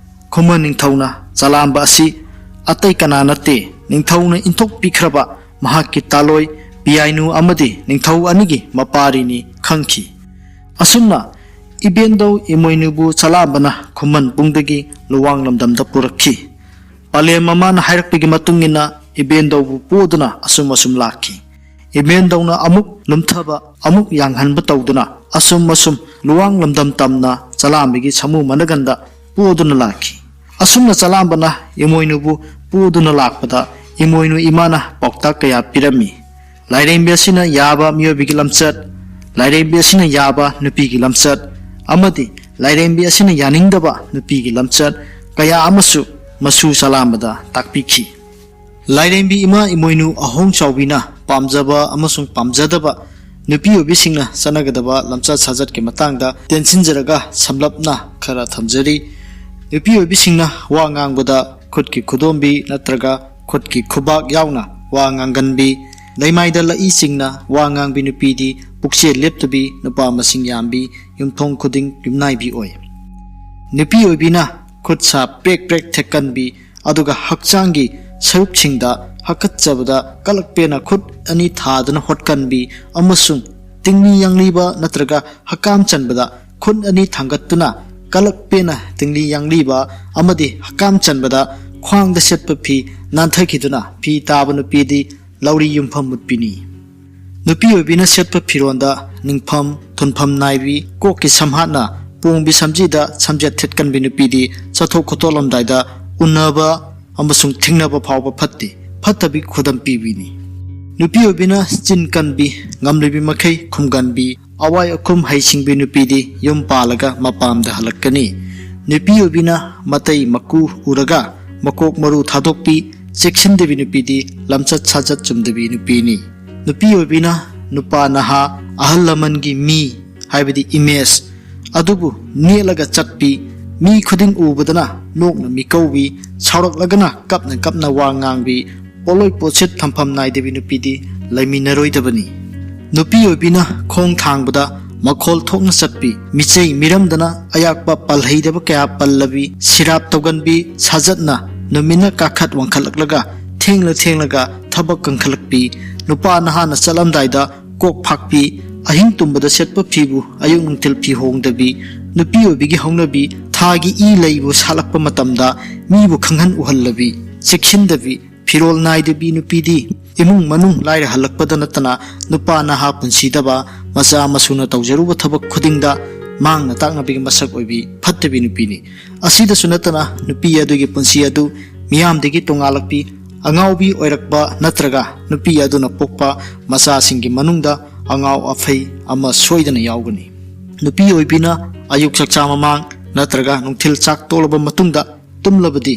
ꯈꯨꯃꯟ ꯅꯤꯡꯊꯧꯅ ꯆꯂꯥꯝꯕ ꯑꯁꯤ ꯑꯇꯩ ꯀꯅꯥ ꯅꯠꯇꯦ, ꯅꯤꯡꯊꯧꯅ ꯏꯟꯊꯣꯛꯄꯤꯈ꯭ꯔꯕ ꯃꯍꯥꯛꯀꯤ ꯇꯥꯂꯣꯏ ꯄꯤꯌꯥꯏꯅꯨ ꯑꯃꯗꯤ ꯅꯤꯡꯊꯧ ꯑꯅꯤꯒꯤ ꯃꯄꯥꯔꯤꯅꯤ ꯈꯪꯈꯤ꯫ ꯑꯁꯨꯝꯅ ꯏꯕꯦꯟꯗꯧ ꯏꯃꯣꯏꯅꯨꯕꯨ ꯆꯂꯥꯝꯕꯅ ꯈꯨꯃꯟ ꯄꯨꯡꯗꯒꯤ ꯂꯨꯋꯥꯡ ꯂꯝꯗꯝꯗ ꯄꯨꯔꯛꯈꯤ꯫ ꯄꯂꯦꯝ ꯃꯃꯥꯅ ꯍꯥꯏꯔꯛꯄꯒꯤ ꯃꯇꯨꯡ ꯏꯟꯅ ꯏꯕꯦꯟꯗꯧꯕꯨ ꯄꯣꯗꯨꯅ ꯑꯁꯨꯝ ꯑꯁꯨꯝ ꯂꯥꯛꯈꯤ꯫ ꯏꯕꯦꯟꯗꯧꯅ ꯑꯃꯨꯛ ꯂꯨꯝꯊꯕ, ꯑꯃꯨꯛ ꯌꯥꯡꯍꯟꯕ ꯇꯧꯗꯨꯅ ꯑꯁꯨꯝ ꯑꯁꯨꯝ ꯂꯨꯋꯥꯡ ꯂꯝꯗꯝ ꯇꯝꯅ ꯆꯂꯥꯝꯕꯒꯤ ꯁꯥꯃꯨ ꯃꯅꯒꯟꯗ ꯄꯣꯗꯨꯅ ꯂꯥꯛꯈꯤ꯫ ꯑꯁꯨꯝꯅ ꯆꯂꯥꯝꯕꯅ ꯏꯃꯣꯏꯅꯨꯕꯨ ꯄꯣꯗꯨꯅ ꯂꯥꯛꯄꯗ ꯏꯃꯣꯏꯅꯨ ꯏꯃꯥꯅ ꯄꯥꯎꯇꯥꯛ ꯀꯌꯥ ꯄꯤꯔꯝꯃꯤ꯫ ꯂꯥꯏꯔꯦꯝꯕꯤ ꯑꯁꯤꯅ ꯌꯥꯕ ꯃꯤꯑꯣꯏꯕꯒꯤ ꯂꯝꯆꯠ, ꯂꯥꯏꯔꯦꯝꯕꯤ ꯑꯁꯤꯅ ꯌꯥꯕ ꯅꯨꯄꯤꯒꯤ ꯂꯝꯆꯠ ꯑꯃꯗꯤ ꯂꯥꯏꯔꯦꯝꯕꯤ ꯑꯁꯤꯅ ꯌꯥꯅꯤꯡꯗꯕ ꯅꯨꯄꯤꯒꯤ ꯂꯝꯆꯠ ꯀꯌꯥ ꯑꯃꯁꯨ ꯃꯁꯨ ꯆꯂꯥꯝꯕꯗ ꯇꯥꯛꯄꯤꯈꯤ꯫ ꯂꯥꯏꯔꯦꯝꯕꯤ ꯏꯃꯥ ꯏꯃꯣꯏꯅꯨ ꯑꯍꯣꯡ ꯆꯥꯎꯕꯤꯅ ꯄꯥꯝꯖꯕ ꯑꯃꯁꯨꯡ ꯄꯥꯝꯖꯗꯕ ꯅꯨꯄꯤ ꯑꯣꯏꯕꯤꯁꯤꯡꯅ ꯆꯠꯅꯒꯗꯕ ꯂꯝꯆꯠ ꯁꯥꯖꯠꯀꯤ ꯃꯇꯥꯡꯗ ꯇꯦꯟꯁꯤꯟꯖꯔꯒ ꯁꯝꯂꯞꯅ ꯈꯔ ꯊꯝꯖꯔꯤ꯫ ꯅꯨꯄꯤ ꯑꯣꯏꯕꯤꯁꯤꯡꯅ ꯋꯥ ꯉꯥꯡꯕꯗ ꯈꯨꯠꯀꯤ ꯈꯨꯗꯣꯝꯕꯤ ꯅꯠꯇ꯭ꯔꯒ ꯈꯨꯠꯀꯤ ꯈꯨꯕꯥꯛ ꯌꯥꯎꯅ ꯋꯥ ꯉꯥꯡꯒꯟꯕꯤ, ꯂꯩꯃꯥꯏꯗ ꯂꯛꯏ ꯆꯤꯡꯅ ꯋꯥ ꯉꯥꯡꯕꯤ ꯅꯨꯄꯤꯗꯤ ꯄꯨꯛꯆꯦꯜ ꯂꯦꯞꯇꯕꯤ, ꯅꯨꯄꯥ ꯃꯁꯤꯡ ꯌꯥꯝꯕꯤ, ꯌꯨꯝꯊꯣꯡ ꯈꯨꯗꯤꯡ ꯌꯨꯝꯅꯥꯏꯕꯤ ꯑꯣꯏ꯫ ꯅꯨꯄꯤ ꯑꯣꯏꯕꯤꯅ ꯈꯨꯠ ꯁꯥ ꯄ꯭ꯔꯦꯛ ꯄ꯭ꯔꯦꯛ ꯊꯦꯛꯀꯟꯕꯤ, ꯑꯗꯨꯒ ꯍꯛꯆꯥꯡꯒꯤ ꯁꯔꯨꯛꯁꯤꯡꯗ ꯍꯥꯀꯠꯆꯕꯗ ꯀꯂꯛꯄꯦꯅ ꯈꯨꯠ ꯑꯅꯤ ꯊꯥꯗꯨꯅ ꯍꯣꯠꯀꯟꯕꯤ ꯑꯃꯁꯨꯡ ꯇꯤꯡꯂꯤ ꯌꯥꯡꯂꯤꯕ ꯅꯠꯇ꯭ꯔꯒ ꯍꯛꯀꯥꯝ ꯆꯟꯕꯗ ꯈꯨꯠ ꯑꯅꯤ ꯊꯥꯡꯒꯠꯇꯨꯅ ꯀꯂꯛꯄꯦꯅ ꯇꯤꯡꯂꯤ ꯌꯥꯡꯂꯤꯕ ꯑꯃꯗꯤ ꯍꯛꯀꯥꯝ ꯆꯟꯕꯗ ꯈ꯭ꯋꯥꯡꯗ ꯁꯦꯠꯄ ꯐꯤ ꯅꯥꯟꯊꯈꯤꯗꯨꯅ ꯐꯤ ꯇꯥꯕ ꯅꯨꯄꯤꯗꯤ ꯂꯧꯔꯤ ꯌꯨꯝꯐꯝ ꯃꯨꯠꯄꯤꯅꯤ꯫ ꯅꯨꯄꯤ ꯑꯣꯏꯕꯤꯅ ꯁꯦꯠꯄ ꯐꯤꯔꯣꯟꯗ ꯅꯤꯡꯐꯝ, ꯊꯨꯟꯐꯝ ꯅꯥꯏꯕꯤ, ꯀꯣꯛꯀꯤ ꯁꯝꯍꯥꯠꯅ ꯄꯣꯡꯕꯤ ꯁꯝꯖꯤꯗ ꯁꯝꯖꯦꯠ ꯊꯦꯠꯀꯟꯕꯤ ꯅꯨꯄꯤꯗꯤ ꯆꯠꯊꯣꯛ ꯈꯣꯠꯇꯣꯛꯂꯝꯗꯥꯏꯗ ꯎꯅꯕ ꯑꯃꯁꯨꯡ ꯊꯦꯡꯅꯕ ꯐꯥꯎꯕ ꯐꯠꯇꯦ꯫ ꯐꯠꯇꯕꯤ ꯈꯨꯗꯝ ꯄꯤꯕꯤꯅꯤ꯫ ꯅꯨꯄꯤ ꯑꯣꯏꯕꯤꯅ ꯆꯤꯟ ꯀꯟꯕꯤ, ꯉꯝꯂꯤꯕꯤ ꯃꯈꯩ ꯈꯨꯝꯒꯟꯕꯤ, ꯑꯋꯥꯏ ꯑꯈꯨꯝ ꯍꯩꯁꯤꯡꯕꯤ ꯅꯨꯄꯤꯗꯤ ꯌꯨꯝ ꯄꯥꯜꯂꯒ ꯃꯄꯥꯝꯗ ꯍꯜꯂꯛꯀꯅꯤ꯫ ꯅꯨꯄꯤ ꯑꯣꯏꯕꯤꯅ ꯃꯇꯩ ꯃꯀꯨ ꯎꯔꯒ ꯃꯀꯣꯛ ꯃꯔꯨ ꯊꯥꯗꯣꯛꯄꯤ, ꯆꯦꯛꯁꯤꯟꯗꯕꯤ ꯅꯨꯄꯤꯗꯤ ꯂꯝꯆꯠ ꯁꯥꯖꯠ ꯆꯨꯝꯗꯕꯤ ꯅꯨꯄꯤꯅꯤ꯫ ꯅꯨꯄꯤ ꯑꯣꯏꯕꯤꯅ ꯅꯨꯄꯥ ꯅꯍꯥ, ꯑꯍꯜ ꯂꯃꯟꯒꯤ ꯃꯤ, ꯍꯥꯏꯕꯗꯤ ꯏꯃꯦꯖ ꯑꯗꯨꯕꯨ ꯅꯦꯠꯂꯒ ꯆꯠꯄꯤ, ꯃꯤ ꯈꯨꯗꯤꯡ ꯎꯕꯗꯅ ꯅꯣꯛꯅ ꯃꯤꯀꯧꯕꯤ, ꯁꯥꯎꯔꯛꯂꯒꯅ ꯀꯞꯅ ꯀꯞꯅ ꯋꯥ ꯉꯥꯡꯕꯤ, ꯄꯣꯠꯂꯣꯏ ꯄꯣꯠꯁꯤꯠ ꯊꯝꯐꯝ ꯅꯥꯏꯗꯕꯤ ꯅꯨꯄꯤꯗꯤ ꯂꯩꯃꯤꯟꯅꯔꯣꯏꯗꯕꯅꯤ꯫ ꯅꯨꯄꯤ ꯑꯣꯏꯕꯤꯅ ꯈꯣꯡ ꯊꯥꯡꯕꯗ ꯃꯈꯣꯜ ꯊꯣꯛꯅ ꯆꯠꯄꯤ, ꯃꯤꯆꯩ ꯃꯤꯔꯝꯗꯅ ꯑꯌꯥꯛꯄ ꯄꯜꯍꯩꯗꯕ ꯀꯌꯥ ꯄꯜꯂꯕꯤ, ꯁꯤꯔꯥꯞ ꯇꯧꯒꯟꯕꯤ, ꯁꯥꯖꯠꯅ ꯅꯨꯃꯤꯠꯅ ꯀꯥꯈꯠ ꯋꯥꯡꯈꯠꯂꯛꯂꯒ ꯊꯦꯡꯂ ꯊꯦꯡꯂꯒ ꯊꯕꯛ ꯀꯟꯈꯠꯂꯛꯄꯤ, ꯅꯨꯄꯥ ꯅꯍꯥꯅ ꯆꯠꯂꯝꯗꯥꯏꯗ ꯀꯣꯛ ꯐꯥꯛꯄꯤ, ꯑꯍꯤꯡ ꯇꯨꯝꯕꯗ ꯁꯦꯠꯄ ꯐꯤꯕꯨ ꯑꯌꯨꯛ ꯅꯨꯡꯊꯤꯜ ꯐꯤ ꯍꯣꯡꯗꯕꯤ, ꯅꯨꯄꯤ ꯑꯣꯏꯕꯤꯒꯤ ꯍꯧꯅꯕꯤ ꯊꯥꯒꯤ ꯏ ꯂꯩꯕꯨ ꯁꯥꯠꯂꯛꯄ ꯃꯇꯝꯗ ꯃꯤꯕꯨ ꯈꯪꯍꯟ ꯎꯍꯜꯂꯕꯤ, ꯆꯦꯛꯁꯤꯟꯗꯕꯤ, ꯐꯤꯔꯣꯜ ꯅꯥꯏꯗꯕꯤ ꯅꯨꯄꯤꯗꯤ ꯏꯃꯨꯡ ꯃꯅꯨꯡ ꯂꯥꯏꯔꯍꯜꯂꯛꯄꯗ ꯅꯠꯇꯅ ꯅꯨꯄꯥ ꯅꯍꯥ ꯄꯨꯟꯁꯤꯗꯕ, ꯃꯆꯥ ꯃꯁꯨꯅ ꯇꯧꯖꯔꯨꯕ ꯊꯕꯛ ꯈꯨꯗꯤꯡꯗ ꯃꯥꯡꯅ ꯇꯥꯛꯅꯕꯒꯤ ꯃꯁꯛ ꯑꯣꯏꯕꯤ ꯐꯠꯇꯕꯤ ꯅꯨꯄꯤꯅꯤ꯫ ꯑꯁꯤꯗꯁꯨ ꯅꯠꯇꯅ ꯅꯨꯄꯤ ꯑꯗꯨꯒꯤ ꯄꯨꯟꯁꯤ ꯑꯗꯨ ꯃꯤꯌꯥꯝꯗꯒꯤ ꯇꯣꯉꯥꯜꯂꯛꯄꯤ, ꯑꯉꯥꯎꯕꯤ ꯑꯣꯏꯔꯛꯄ ꯅꯠꯇ꯭ꯔꯒ ꯅꯨꯄꯤ ꯑꯗꯨꯅ ꯄꯣꯛꯄ ꯃꯆꯥꯁꯤꯡꯒꯤ ꯃꯅꯨꯡꯗ ꯑꯉꯥꯎ ꯑꯐꯩ ꯑꯃ ꯁꯣꯏꯗꯅ ꯌꯥꯎꯒꯅꯤ꯫ ꯅꯨꯄꯤ ꯑꯣꯏꯕꯤꯅ ꯑꯌꯨꯛ ꯆꯥꯛꯆꯥ ꯃꯃꯥꯡ ꯅꯠꯇ꯭ꯔꯒ ꯅꯨꯡꯊꯤꯜ ꯆꯥꯛ ꯇꯣꯛꯂꯕ ꯃꯇꯨꯡꯗ ꯇꯨꯝꯂꯕꯗꯤ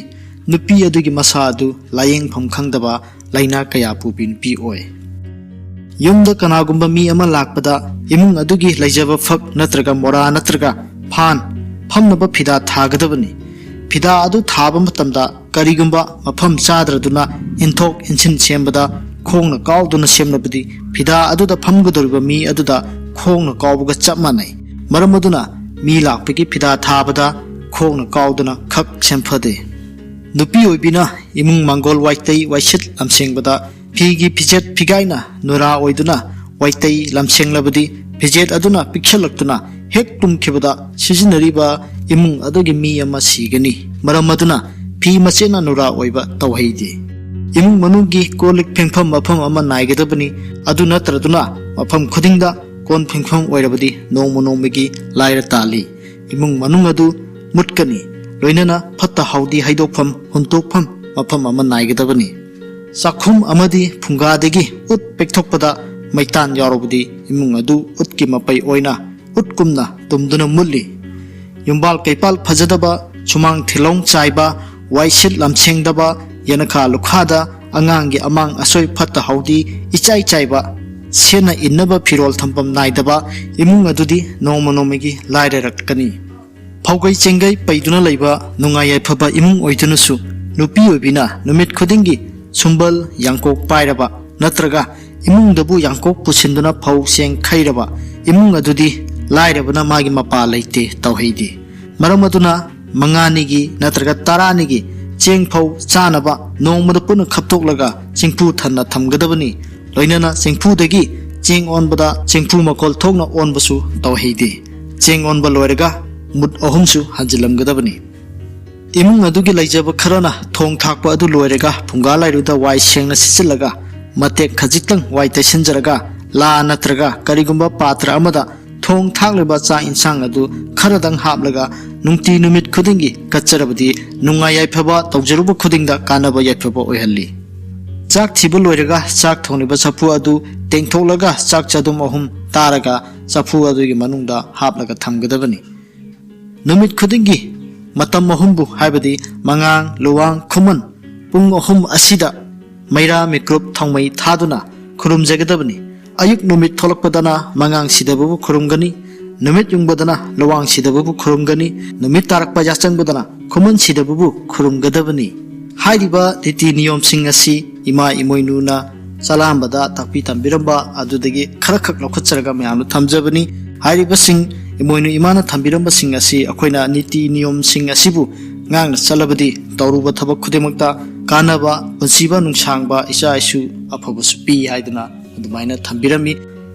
ꯅꯨꯄꯤ ꯑꯗꯨꯒꯤ ꯃꯁꯥ ꯑꯗꯨ ꯂꯥꯌꯦꯡꯐꯝ ꯈꯪꯗꯕ ꯂꯥꯏꯅꯥ ꯀꯌꯥ ꯄꯨꯕꯤ ꯅꯨꯄꯤ ꯑꯣꯏ꯫ ꯌꯨꯝꯗ ꯀꯅꯥꯒꯨꯝꯕ ꯃꯤ ꯑꯃ ꯂꯥꯛꯄꯗ ꯏꯃꯨꯡ ꯑꯗꯨꯒꯤ ꯂꯩꯖꯕ ꯐꯛ ꯅꯠꯇ꯭ꯔꯒ ꯃꯣꯔꯥ ꯅꯠꯇ꯭ꯔꯒ ꯐꯥꯟ, ꯐꯝꯅꯕ ꯐꯤꯗꯥ ꯊꯥꯒꯗꯕꯅꯤ꯫ ꯐꯤꯗꯥ ꯑꯗꯨ ꯊꯥꯕ ꯃꯇꯝꯗ ꯀꯔꯤꯒꯨꯝꯕ ꯃꯐꯝ ꯆꯥꯗ꯭ꯔꯗꯨꯅ ꯏꯟꯊꯣꯛ ꯏꯟꯁꯤꯟ ꯁꯦꯝꯕꯗ ꯈꯣꯡꯅ ꯀꯥꯎꯗꯨꯅ ꯁꯦꯝꯂꯕꯗꯤ ꯐꯤꯗꯥ ꯑꯗꯨꯗ ꯐꯝꯒꯗꯧꯔꯤꯕ ꯃꯤ ꯑꯗꯨꯗ ꯈꯣꯡꯅ ꯀꯥꯎꯕꯒ ꯆꯞ ꯃꯥꯟꯅꯩ꯫ ꯃꯔꯝ ꯑꯗꯨꯅ ꯃꯤ ꯂꯥꯛꯄꯒꯤ ꯐꯤꯗꯥ ꯊꯥꯕꯗ ꯈꯣꯡꯅ ꯀꯥꯎꯗꯨꯅ ꯈꯛ ꯁꯦꯝꯐꯗꯦ꯫ ꯅꯨꯄꯤ ꯑꯣꯏꯕꯤꯅ ꯏꯃꯨꯡ ꯃꯥꯡꯒꯣꯜ ꯋꯥꯏꯇꯩ ꯋꯥꯏꯁꯤꯠ ꯂꯝꯁꯦꯡꯕꯗ ꯐꯤꯒꯤ ꯐꯤꯖꯦꯠ ꯐꯤꯒꯥꯏꯅ ꯅꯨꯔꯥ ꯑꯣꯏꯗꯨꯅ ꯋꯥꯏꯇꯩ ꯂꯝꯁꯦꯡꯂꯕꯗꯤ ꯐꯤꯖꯦꯠ ꯑꯗꯨꯅ ꯄꯤꯛꯁꯜꯂꯛꯇꯨꯅ ꯍꯦꯛ ꯇꯨꯝꯈꯤꯕꯗ ꯁꯤꯖꯤꯟꯅꯔꯤꯕ ꯏꯃꯨꯡ ꯑꯗꯨꯒꯤ ꯃꯤ ꯑꯃ ꯁꯤꯒꯅꯤ꯫ ꯃꯔꯝ ꯑꯗꯨꯅ ꯐꯤ ꯃꯆꯦꯠꯅ ꯅꯨꯔꯥ ꯑꯣꯏꯕ ꯇꯧꯍꯩꯗꯦ꯫ ꯏꯃꯨꯡ ꯃꯅꯨꯡꯒꯤ ꯀꯣꯜ ꯂꯤꯛ ꯐꯦꯡꯐꯝ ꯃꯐꯝ ꯑꯃ ꯅꯥꯏꯒꯗꯕꯅꯤ꯫ ꯑꯗꯨ ꯅꯠꯇ꯭ꯔꯗꯨꯅ ꯃꯐꯝ ꯈꯨꯗꯤꯡꯗ ꯀꯣꯟ ꯐꯦꯡꯐꯝ ꯑꯣꯏꯔꯕꯗꯤ ꯅꯣꯡꯃ ꯅꯣꯡꯃꯒꯤ ꯂꯥꯏꯔ ꯇꯥꯜꯂꯤ꯫ ꯏꯃꯨꯡ ꯃꯅꯨꯡ ꯑꯗꯨ ꯃꯨꯠꯀꯅꯤ꯫ ꯂꯣꯏꯅꯅ ꯐꯠꯇ ꯍꯥꯎꯗꯤ ꯍꯩꯗꯣꯛꯐꯝ ꯍꯨꯟꯗꯣꯛꯐꯝ ꯃꯐꯝ ꯑꯃ ꯅꯥꯏꯒꯗꯕꯅꯤ꯫ ꯆꯥꯛꯈꯨꯝ ꯑꯃꯗꯤ ꯐꯨꯡꯒꯥꯗꯒꯤ ꯎꯠ ꯄꯦꯛꯊꯣꯛꯄꯗ ꯃꯩꯇꯥꯟ ꯌꯥꯎꯔꯕꯗꯤ ꯏꯃꯨꯡ ꯑꯗꯨ ꯎꯠꯀꯤ ꯃꯄꯩ ꯑꯣꯏꯅ ꯎꯠꯀꯨꯝꯅ ꯇꯨꯝꯗꯨꯅ ꯃꯨꯠꯂꯤ꯫ ꯌꯨꯝꯕꯥꯜ ꯀꯩꯄꯥꯜ ꯐꯖꯗꯕ, ꯁꯨꯃꯥꯡ ꯊꯤꯂꯣꯡ ꯆꯥꯏꯕ, ꯋꯥꯏꯁꯤꯠ ꯂꯝꯁꯦꯡꯗꯕ, ꯌꯦꯅꯈꯥ ꯂꯨꯈꯥꯗ ꯑꯉꯥꯡꯒꯤ ꯑꯃꯥꯡ ꯑꯁꯣꯏ ꯐꯠꯇ ꯍꯥꯎꯗꯤ ꯏꯆꯥꯏ ꯆꯥꯏꯕ, ꯁꯦꯠꯅ ꯏꯟꯅꯕ ꯐꯤꯔꯣꯜ ꯊꯝꯐꯝ ꯅꯥꯏꯗꯕ ꯏꯃꯨꯡ ꯑꯗꯨꯗꯤ ꯅꯣꯡꯃ ꯅꯣꯡꯃꯒꯤ ꯂꯥꯏꯔꯔꯛꯀꯅꯤ꯫ ꯐꯧꯒꯩ ꯆꯦꯡꯒꯩ ꯄꯩꯗꯨꯅ ꯂꯩꯕ ꯅꯨꯡꯉꯥꯏ ꯌꯥꯏꯐꯕ ꯏꯃꯨꯡ ꯑꯣꯏꯗꯨꯅꯁꯨ ꯅꯨꯄꯤ ꯑꯣꯏꯕꯤꯅ ꯅꯨꯃꯤꯠ ꯈꯨꯗꯤꯡꯒꯤ ꯁꯨꯝꯕꯜ ꯌꯥꯡꯀꯣꯛ ꯄꯥꯏꯔꯕ ꯅꯠꯇ꯭ꯔꯒ ꯏꯃꯨꯡꯗꯕꯨ ꯌꯥꯡꯀꯣꯛ ꯄꯨꯁꯤꯟꯗꯨꯅ ꯐꯧ ꯆꯦꯡ ꯈꯩꯔꯕ ꯏꯃꯨꯡ ꯑꯗꯨꯗꯤ ꯂꯥꯏꯔꯕꯅ ꯃꯥꯒꯤ ꯃꯄꯥ ꯂꯩꯇꯦ ꯇꯧꯍꯩꯗꯦ꯫ ꯃꯔꯝ ꯑꯗꯨꯅ ꯃꯉꯥꯅꯤꯒꯤ ꯅꯠꯇ꯭ꯔꯒ ꯇꯔꯥꯅꯤꯒꯤ ꯆꯦꯡ ꯐꯧ ꯆꯥꯅꯕ ꯅꯣꯡꯃꯗ ꯄꯨꯟꯅ ꯈꯞꯇꯣꯛꯂꯒ ꯆꯦꯡꯐꯨ ꯊꯟꯅ ꯊꯝꯒꯗꯕꯅꯤ꯫ ꯂꯣꯏꯅꯅ ꯆꯦꯡꯐꯨꯗꯒꯤ ꯆꯦꯡ ꯑꯣꯟꯕꯗ ꯆꯦꯡꯐꯨ ꯃꯈꯣꯜ ꯊꯣꯛꯅ ꯑꯣꯟꯕꯁꯨ ꯇꯧꯍꯩꯗꯦ꯫ ꯆꯦꯡ ꯑꯣꯟꯕ ꯂꯣꯏꯔꯒ ꯃꯨꯠ ꯑꯍꯨꯝꯁꯨ ꯍꯟꯖꯤꯜꯂꯝꯒꯗꯕꯅꯤ꯫ ꯏꯃꯨꯡ ꯑꯗꯨꯒꯤ ꯂꯩꯖꯕ ꯈꯔꯅ ꯊꯣꯡ ꯊꯥꯛꯄ ꯑꯗꯨ ꯂꯣꯏꯔꯒ ꯐꯨꯡꯒꯥ ꯂꯥꯏꯔꯨꯗ ꯋꯥꯏ ꯁꯦꯡꯅ ꯁꯤꯠꯆꯤꯜꯂꯒ ꯃꯇꯦꯛ ꯈꯖꯤꯛꯇꯪ ꯋꯥꯏ ꯇꯩꯁꯤꯟꯖꯔꯒ ꯂꯥ ꯅꯠꯇ꯭ꯔꯒ ꯀꯔꯤꯒꯨꯝꯕ ꯄꯥꯇ꯭ꯔ ꯑꯃꯗ ꯊꯣꯡ ꯊꯥꯛꯂꯤꯕ ꯆꯥꯛ ꯏꯟꯁꯥꯡ ꯑꯗꯨ ꯈꯔꯗꯪ ꯍꯥꯞꯂꯒ ꯅꯨꯡꯇꯤ ꯅꯨꯃꯤꯠ ꯈꯨꯗꯤꯡꯒꯤ ꯀꯠꯆꯔꯕꯗꯤ ꯅꯨꯡꯉꯥꯏ ꯌꯥꯏꯐꯕ ꯇꯧꯖꯔꯨꯕ ꯈꯨꯗꯤꯡꯗ ꯀꯥꯟꯅꯕ ꯌꯥꯏꯐꯕ ꯑꯣꯏꯍꯜꯂꯤ꯫ ꯆꯥꯛ ꯊꯤꯕ ꯂꯣꯏꯔꯒ ꯆꯥꯛ ꯊꯣꯡꯂꯤꯕ ꯆꯐꯨ ꯑꯗꯨ ꯇꯦꯡꯊꯣꯛꯂꯒ ꯆꯥꯛ ꯆꯗꯨꯝ ꯑꯍꯨꯝ ꯇꯥꯔꯒ ꯆꯐꯨ ꯑꯗꯨꯒꯤ ꯃꯅꯨꯡꯗ ꯍꯥꯞꯂꯒ ꯊꯝꯒꯗꯕꯅꯤ꯫ ꯅꯨꯃꯤꯠ ꯈꯨꯗꯤꯡꯒꯤ ꯃꯇꯝ ꯑꯍꯨꯝꯕꯨ, ꯍꯥꯏꯕꯗꯤ ꯃꯉꯥꯡ, ꯂꯨꯋꯥꯡ, ꯈꯨꯃꯟ, ꯄꯨꯡ ꯑꯍꯨꯝ ꯑꯁꯤꯗ ꯃꯩꯔꯥ ꯃꯤꯀ꯭ꯔꯨꯞ ꯊꯥꯎꯃꯩ ꯊꯥꯗꯨꯅ ꯈꯨꯔꯨꯝꯖꯒꯗꯕꯅꯤ꯫ ꯑꯌꯨꯛ ꯅꯨꯃꯤꯠ ꯊꯣꯛꯂꯛꯄꯗꯅ ꯃꯉꯥꯡ ꯁꯤꯗꯕꯕꯨ ꯈꯨꯔꯨꯝꯒꯅꯤ, ꯅꯨꯃꯤꯠ ꯌꯨꯡꯕꯗꯅ ꯂꯨꯋꯥꯡ ꯁꯤꯗꯕꯕꯨ ꯈꯨꯔꯨꯝꯒꯅꯤ, ꯅꯨꯃꯤꯠ ꯇꯥꯔꯛꯄ ꯌꯥꯆꯪꯕꯗꯅ ꯈꯨꯃꯟ ꯁꯤꯗꯕꯕꯨ ꯈꯨꯔꯨꯝꯒꯗꯕꯅꯤ꯫ ꯍꯥꯏꯔꯤꯕ ꯅꯤꯇꯤ ꯅꯤꯌꯣꯝꯁꯤꯡ ꯑꯁꯤ ꯏꯃꯥ ꯏꯃꯣꯏꯅꯨꯅ ꯆꯂꯥꯝꯕꯗ ꯇꯥꯛꯄꯤ ꯇꯝꯕꯤꯔꯝꯕ ꯑꯗꯨꯗꯒꯤ ꯈꯔꯈꯛ ꯂꯧꯈꯠꯆꯔꯒ ꯃꯌꯥꯝꯗ ꯊꯝꯖꯕꯅꯤ꯫ ꯍꯥꯏꯔꯤꯕꯁꯤꯡ, ꯏꯃꯣꯏꯅꯨ ꯏꯃꯥꯅ ꯊꯝꯕꯤꯔꯝꯕꯁꯤꯡ ꯑꯁꯤ ꯑꯩꯈꯣꯏꯅ ꯅꯤꯇꯤ ꯅꯤꯌꯣꯝꯁꯤꯡ ꯑꯁꯤꯕꯨ ꯉꯥꯛꯅ ꯆꯠꯂꯕꯗꯤ ꯇꯧꯔꯨꯕ ꯊꯕꯛ ꯈꯨꯗꯤꯡꯃꯛꯇ ꯀꯥꯟꯅꯕ, ꯄꯨꯟꯁꯤꯕ ꯅꯨꯡꯁꯥꯡꯕ, ꯏꯆꯥ ꯏꯁꯨ ꯑꯐꯕꯁꯨ ꯄꯤ ꯍꯥꯏꯗꯨꯅ ꯑꯗꯨꯃꯥꯏꯅ ꯊꯝꯕꯤꯔꯝꯃꯤ꯫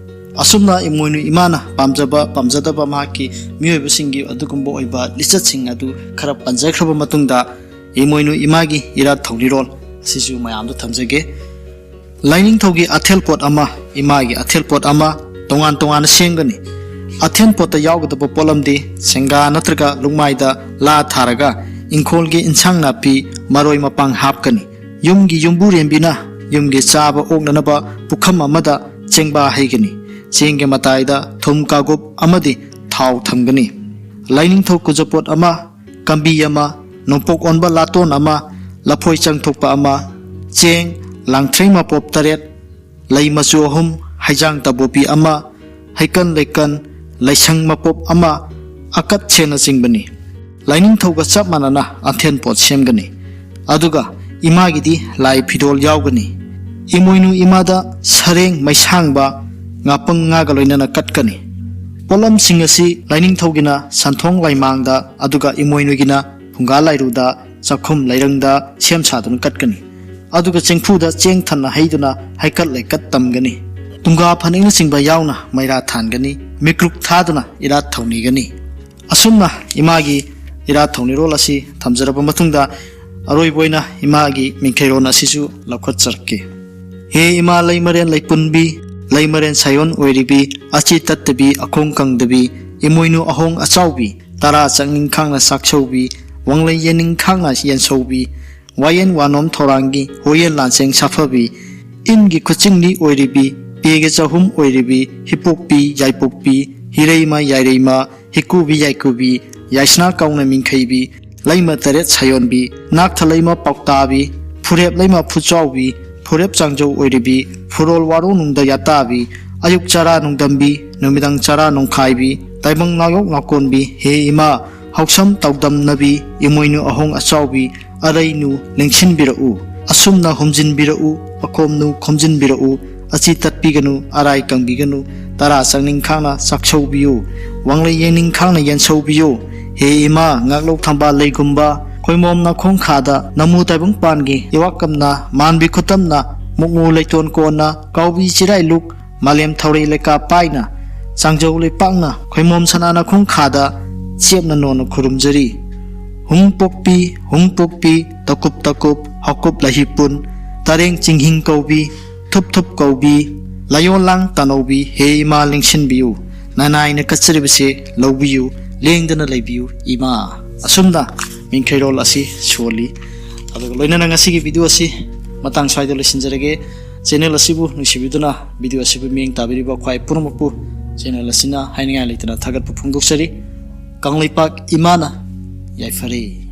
ꯑꯁꯨꯝꯅ ꯏꯃꯣꯏꯅꯨ ꯏꯃꯥꯅ ꯄꯥꯝꯖꯕ ꯄꯥꯝꯖꯗꯕ ꯃꯍꯥꯛꯀꯤ ꯃꯤꯑꯣꯏꯕꯁꯤꯡꯒꯤ ꯑꯗꯨꯒꯨꯝꯕ ꯑꯣꯏꯕ ꯂꯤꯆꯠꯁꯤꯡ ꯑꯗꯨ ꯈꯔ ꯄꯟꯖꯈ꯭ꯔꯕ ꯃꯇꯨꯡꯗ, ꯏꯃꯣꯏꯅꯨ ꯏꯃꯥꯒꯤ ꯏꯔꯥꯠ ꯊꯧꯅꯤꯔꯣꯜ ꯑꯁꯤꯁꯨ ꯃꯌꯥꯝꯗ ꯊꯝꯖꯒꯦ꯫ ꯂꯥꯏꯅꯤꯡꯊꯧꯒꯤ ꯑꯊꯦꯜ ꯄꯣꯠ ꯑꯃ, ꯏꯃꯥꯒꯤ ꯑꯊꯦꯜ ꯄꯣꯠ ꯑꯃ ꯇꯣꯉꯥꯟ ꯇꯣꯉꯥꯟꯅ ꯁꯦꯝꯒꯅꯤ꯫ ꯑꯊꯦꯜ ꯄꯣꯠꯇ ꯌꯥꯎꯒꯗꯕ ꯄꯣꯠꯂꯝꯗꯤ ꯁꯦꯡꯒꯥ ꯅꯠꯇ꯭ꯔꯒ ꯂꯨꯛꯃꯥꯏꯗ ꯂꯥ ꯊꯥꯔꯒ ꯏꯪꯈꯣꯜꯒꯤ ꯏꯟꯁꯥꯡ ꯅꯥꯄꯤ, ꯃꯔꯣꯏ ꯃꯄꯥꯡ ꯍꯥꯞꯀꯅꯤ꯫ ꯌꯨꯝꯒꯤ ꯌꯨꯝꯕꯨꯔꯦꯝꯕꯤꯅ ꯌꯨꯝꯒꯤ ꯆꯥꯕ ꯑꯣꯛꯅꯅꯕ ꯄꯨꯈꯝ ꯑꯃꯗ ꯆꯦꯡꯕꯥ ꯍꯩꯒꯅꯤ꯫ ꯆꯦꯡꯒꯤ ꯃꯇꯥꯏꯗ ꯊꯨꯝ ꯀꯥꯒꯨꯞ ꯑꯃꯗꯤ ꯊꯥꯎ ꯊꯝꯒꯅꯤ꯫ ꯂꯥꯏꯅꯤꯡꯊꯧ ꯀꯨꯖꯄꯣꯠ ꯑꯃ, ꯀꯝꯕꯤ ꯑꯃ, ꯅꯣꯡꯄꯣꯛ ꯑꯣꯟꯕ ꯂꯥꯇꯣꯟ ꯑꯃ, ꯂꯐꯣꯏ ꯆꯪꯊꯣꯛꯄ ꯑꯃ, ꯆꯦꯡ, ꯂꯥꯡꯊ꯭ꯔꯩ ꯃꯄꯣꯞ ꯇꯔꯦꯠ, ꯂꯩ ꯃꯆꯨ ꯑꯍꯨꯝ, ꯍꯩꯖꯥꯡ ꯇꯕꯣꯄꯤ ꯑꯃ, ꯍꯩꯀꯟ ꯂꯩꯀꯟ, ꯂꯩꯁꯪ ꯃꯄꯣꯞ ꯑꯃ, ꯑꯀꯠ ꯁꯦꯟꯅꯆꯤꯡꯕꯅꯤ꯫ ꯂꯥꯏꯅꯤꯡꯊꯧꯒ ꯆꯞ ꯃꯥꯟꯅꯅ ꯑꯊꯦꯟ ꯄꯣꯠ ꯁꯦꯝꯒꯅꯤ꯫ ꯑꯗꯨꯒ ꯏꯃꯥꯒꯤꯗꯤ ꯂꯥꯏ ꯐꯤꯗꯣꯜ ꯌꯥꯎꯒꯅꯤ꯫ ꯏꯃꯣꯏꯅꯨ ꯏꯃꯥꯗ ꯁꯔꯦꯡ, ꯃꯩꯁꯥꯡꯕ, ꯉꯥꯄꯪ ꯉꯥꯒ ꯂꯣꯏꯅꯅ ꯀꯠꯀꯅꯤ꯫ ꯄꯣꯠꯂꯝꯁꯤꯡ ꯑꯁꯤ ꯂꯥꯏꯅꯤꯡꯊꯧꯒꯤꯅ ꯁꯟꯊꯣꯡ ꯂꯥꯏꯃꯥꯡꯗ, ꯑꯗꯨꯒ ꯏꯃꯣꯏꯅꯨꯒꯤꯅ ꯐꯨꯡꯒꯥ ꯂꯥꯏꯔꯨꯗ, ꯆꯥꯛꯈꯨꯝ ꯂꯩꯔꯪꯗ ꯁꯦꯝ ꯁꯥꯗꯨꯅ ꯀꯠꯀꯅꯤ꯫ ꯑꯗꯨꯒ ꯆꯦꯡꯐꯨꯗ ꯆꯦꯡ ꯊꯟꯅ ꯍꯩꯗꯨꯅ ꯍꯩꯀꯠ ꯂꯩꯀꯠ ꯇꯝꯒꯅꯤ꯫ ꯇꯨꯡꯒꯥ ꯐꯅꯦꯛꯅꯆꯤꯡꯕ ꯌꯥꯎꯅ ꯃꯩꯔꯥ ꯊꯥꯟꯒꯅꯤ꯫ ꯃꯤꯀ꯭ꯔꯨꯛ ꯊꯥꯗꯨꯅ ꯏꯔꯥꯠ ꯊꯧꯅꯤꯒꯅꯤ꯫ ꯑꯁꯨꯝꯅ ꯏꯃꯥꯒꯤ ꯏꯔꯥꯠ ꯊꯧꯅꯤꯔꯣꯜ ꯑꯁꯤ ꯊꯝꯖꯔꯕ ꯃꯇꯨꯡꯗ, ꯑꯔꯣꯏꯕ ꯑꯣꯏꯅ ꯏꯃꯥꯒꯤ ꯃꯤꯡꯈꯩꯔꯣꯟ ꯑꯁꯤꯁꯨ ꯂꯧꯈꯠꯆꯔꯛꯀꯦ꯫ ꯍꯦ ꯏꯃꯥ ꯂꯩꯃꯔꯦꯟ ꯂꯩꯄꯨꯟꯕꯤ, ꯂꯩꯃꯔꯦꯟ ꯁꯥꯏꯑꯣꯟ ꯑꯣꯏꯔꯤꯕꯤ, ꯑꯆꯤ ꯇꯠꯇꯕꯤ, ꯑꯈꯣꯡ ꯀꯪꯗꯕꯤ, ꯏꯃꯣꯏꯅꯨ ꯑꯍꯣꯡ ꯑꯆꯥꯎꯕꯤ, ꯇꯔꯥ ꯆꯥꯛꯅꯤꯡ ꯈꯥꯡꯅ ꯆꯥꯛꯁꯧꯕꯤ, ꯋꯥꯡꯂꯩ ꯌꯦꯅꯤꯡ ꯈꯥꯡꯅ ꯌꯦꯟꯁꯧꯕꯤ, ꯋꯥꯌꯦꯟ ꯋꯥꯅꯣꯝ ꯊꯧꯔꯥꯡꯒꯤ ꯍꯣꯌꯦꯟ ꯂꯥꯟꯆꯦꯡ ꯁꯥꯐꯕꯤ, ꯏꯟꯒꯤ ꯈꯨꯆꯤꯡꯂꯤ ꯑꯣꯏꯔꯤꯕꯤ, ꯄꯦꯒ ꯆꯍꯨꯝ ꯑꯣꯏꯔꯤꯕꯤ, ꯍꯤꯄꯣꯛꯄꯤ, ꯌꯥꯏꯄꯣꯛꯄꯤ, ꯍꯤꯔꯩꯃ, ꯌꯥꯏꯔꯩꯃ, ꯍꯤꯀꯨꯕꯤ, ꯌꯥꯏꯀꯨꯕꯤ, ꯌꯥꯏꯁꯅꯥ ꯀꯧꯅ ꯃꯤꯡꯈꯩꯕꯤ, ꯂꯩꯃ ꯇꯔꯦꯠ ꯁꯥꯌꯣꯟꯕꯤ, ꯅꯥꯛꯊ ꯂꯩꯃ ꯄꯥꯎꯇꯥꯕꯤ, ꯐꯨꯔꯦꯞ ꯂꯩꯃ ꯐꯨꯆꯥꯎꯕꯤ, ꯐꯨꯔꯦꯞ ꯆꯥꯡꯖꯧ ꯑꯣꯏꯔꯤꯕꯤ, ꯐꯨꯔꯣꯜ ꯋꯥꯔꯣꯡꯅꯨꯡꯗ ꯌꯥꯇꯥꯕꯤ, ꯑꯌꯨꯛ ꯆꯔꯥ ꯅꯨꯡꯗꯝꯕꯤ, ꯅꯨꯃꯤꯗꯥꯡ ꯆꯔꯥ ꯅꯣꯡꯈꯥꯏꯕꯤ, ꯇꯥꯏꯕꯪ ꯅꯥꯌꯣꯛ ꯅꯥꯀꯣꯟꯕꯤ, ꯍꯦ ꯏꯃꯥ, ꯍꯥꯎꯁꯝ ꯇꯥꯎꯗꯝꯅꯕꯤ, ꯏꯃꯣꯏꯅꯨ ꯑꯍꯣꯡ ꯑꯆꯥꯎꯕꯤ, ꯑꯔꯩꯅꯨ ꯂꯦꯡꯁꯤꯟꯕꯤꯔꯛꯎ꯫ ꯑꯁꯨꯝꯅ ꯍꯨꯝꯖꯤꯟꯕꯤꯔꯛꯎ, ꯑꯈꯣꯝꯅꯨ ꯈꯣꯝꯖꯤꯟꯕꯤꯔꯛꯎ, ꯑꯆꯤ ꯇꯠꯄꯤꯒꯅꯨ, ꯑꯔꯥꯏ ꯀꯪꯕꯤꯒꯅꯨ, ꯇꯔꯥ ꯆꯪꯅꯤꯡ ꯈꯥꯡꯅ ꯆꯥꯛꯁꯧꯕꯤꯌꯨ, ꯋꯥꯡꯂꯩ ꯌꯦꯡꯅꯤꯡ ꯈꯥꯡꯅ ꯌꯦꯟꯁꯧꯕꯤꯌꯨ꯫ ꯍꯦ ꯏꯃꯥ, ꯉꯥꯛꯂꯧ ꯊꯝꯕꯥꯜ ꯂꯩꯒꯨꯝꯕ, ꯈꯣꯏꯃꯣꯝ ꯅꯥꯈꯣꯡ ꯈꯥꯗ, ꯅꯃꯨ ꯇꯥꯏꯕꯪ ꯄꯥꯟꯒꯤ ꯏꯋꯥꯛꯀꯝꯅ, ꯃꯥꯟꯕꯤ ꯈꯨꯇꯝꯅ, ꯃꯨꯛꯃꯨ ꯂꯩꯇꯣꯟ ꯀꯣꯟꯅ, ꯀꯥꯎꯕꯤ ꯆꯤꯔꯥꯏ ꯂꯨꯛ, ꯃꯥꯂꯦꯝ ꯊꯧꯔꯩ ꯂꯩꯀꯥ ꯄꯥꯏꯅ, ꯆꯥꯡꯖꯧ ꯂꯩꯄꯥꯛꯅ, ꯈꯣꯏꯃꯣꯝ ꯁꯅꯥ ꯅꯥꯈꯣꯡ ꯈꯥꯗ, ꯆꯦꯞꯅ ꯅꯣꯟꯅ ꯈꯨꯔꯨꯝꯖꯔꯤ꯫ ꯍꯨꯡ ꯄꯣꯛꯄꯤ, ꯍꯨꯡ ꯄꯣꯛꯄꯤ, ꯇꯀꯨꯞ ꯇꯀꯨꯞ, ꯍꯥꯀꯨꯞ ꯂꯍꯤꯄꯨꯟ, ꯇꯔꯦꯡ ꯆꯤꯡꯍꯤꯡ ꯀꯧꯕꯤ, ꯊꯨꯞ ꯊꯨꯞ ꯀꯧꯕꯤ, ꯂꯥꯏꯌꯣꯟ ꯂꯥꯡ ꯇꯥꯅꯧꯕꯤ, ꯍꯦ ꯏꯃꯥ ꯂꯦꯡꯁꯤꯟꯕꯤꯌꯨ, ꯅꯅꯥꯏꯅ ꯀꯠꯆꯔꯤꯕꯁꯦ ꯂꯧꯕꯤꯌꯨ, ꯂꯦꯡꯗꯅ ꯂꯩꯕꯤꯌꯨ ꯏꯃꯥ꯫ ꯑꯁꯨꯝꯅ ꯃꯤꯡꯈꯩꯔꯣꯜ ꯑꯁꯤ ꯁꯣꯜꯂꯤ꯫ ꯑꯗꯨꯒ ꯂꯣꯏꯅꯅ ꯉꯁꯤꯒꯤ ꯚꯤꯗꯤꯑꯣ ꯑꯁꯤ ꯃꯇꯥꯡ ꯁ꯭ꯋꯥꯏꯗ ꯂꯣꯏꯁꯤꯟꯖꯔꯒꯦ꯫ ꯆꯦꯅꯦꯜ ꯑꯁꯤꯕꯨ ꯅꯨꯡꯁꯤꯕꯤꯗꯨꯅ ꯚꯤꯗꯤꯑꯣ ꯑꯁꯤꯕꯨ ꯃꯤꯠꯌꯦꯡ ꯇꯥꯕꯤꯔꯤꯕ ꯈ꯭ꯋꯥꯏ ꯄꯨꯝꯅꯃꯛꯄꯨ ꯆꯦꯅꯦꯜ ꯑꯁꯤꯅ ꯍꯥꯏꯅꯤꯡꯉꯥꯏ ꯂꯩꯇꯅ ꯊꯥꯒꯠꯄ ꯐꯣꯡꯗꯣꯛꯆꯔꯤ꯫ ꯀꯪꯂꯩꯄꯥꯛ ꯏꯃꯥꯅ ꯌꯥꯏꯐꯔꯦ꯫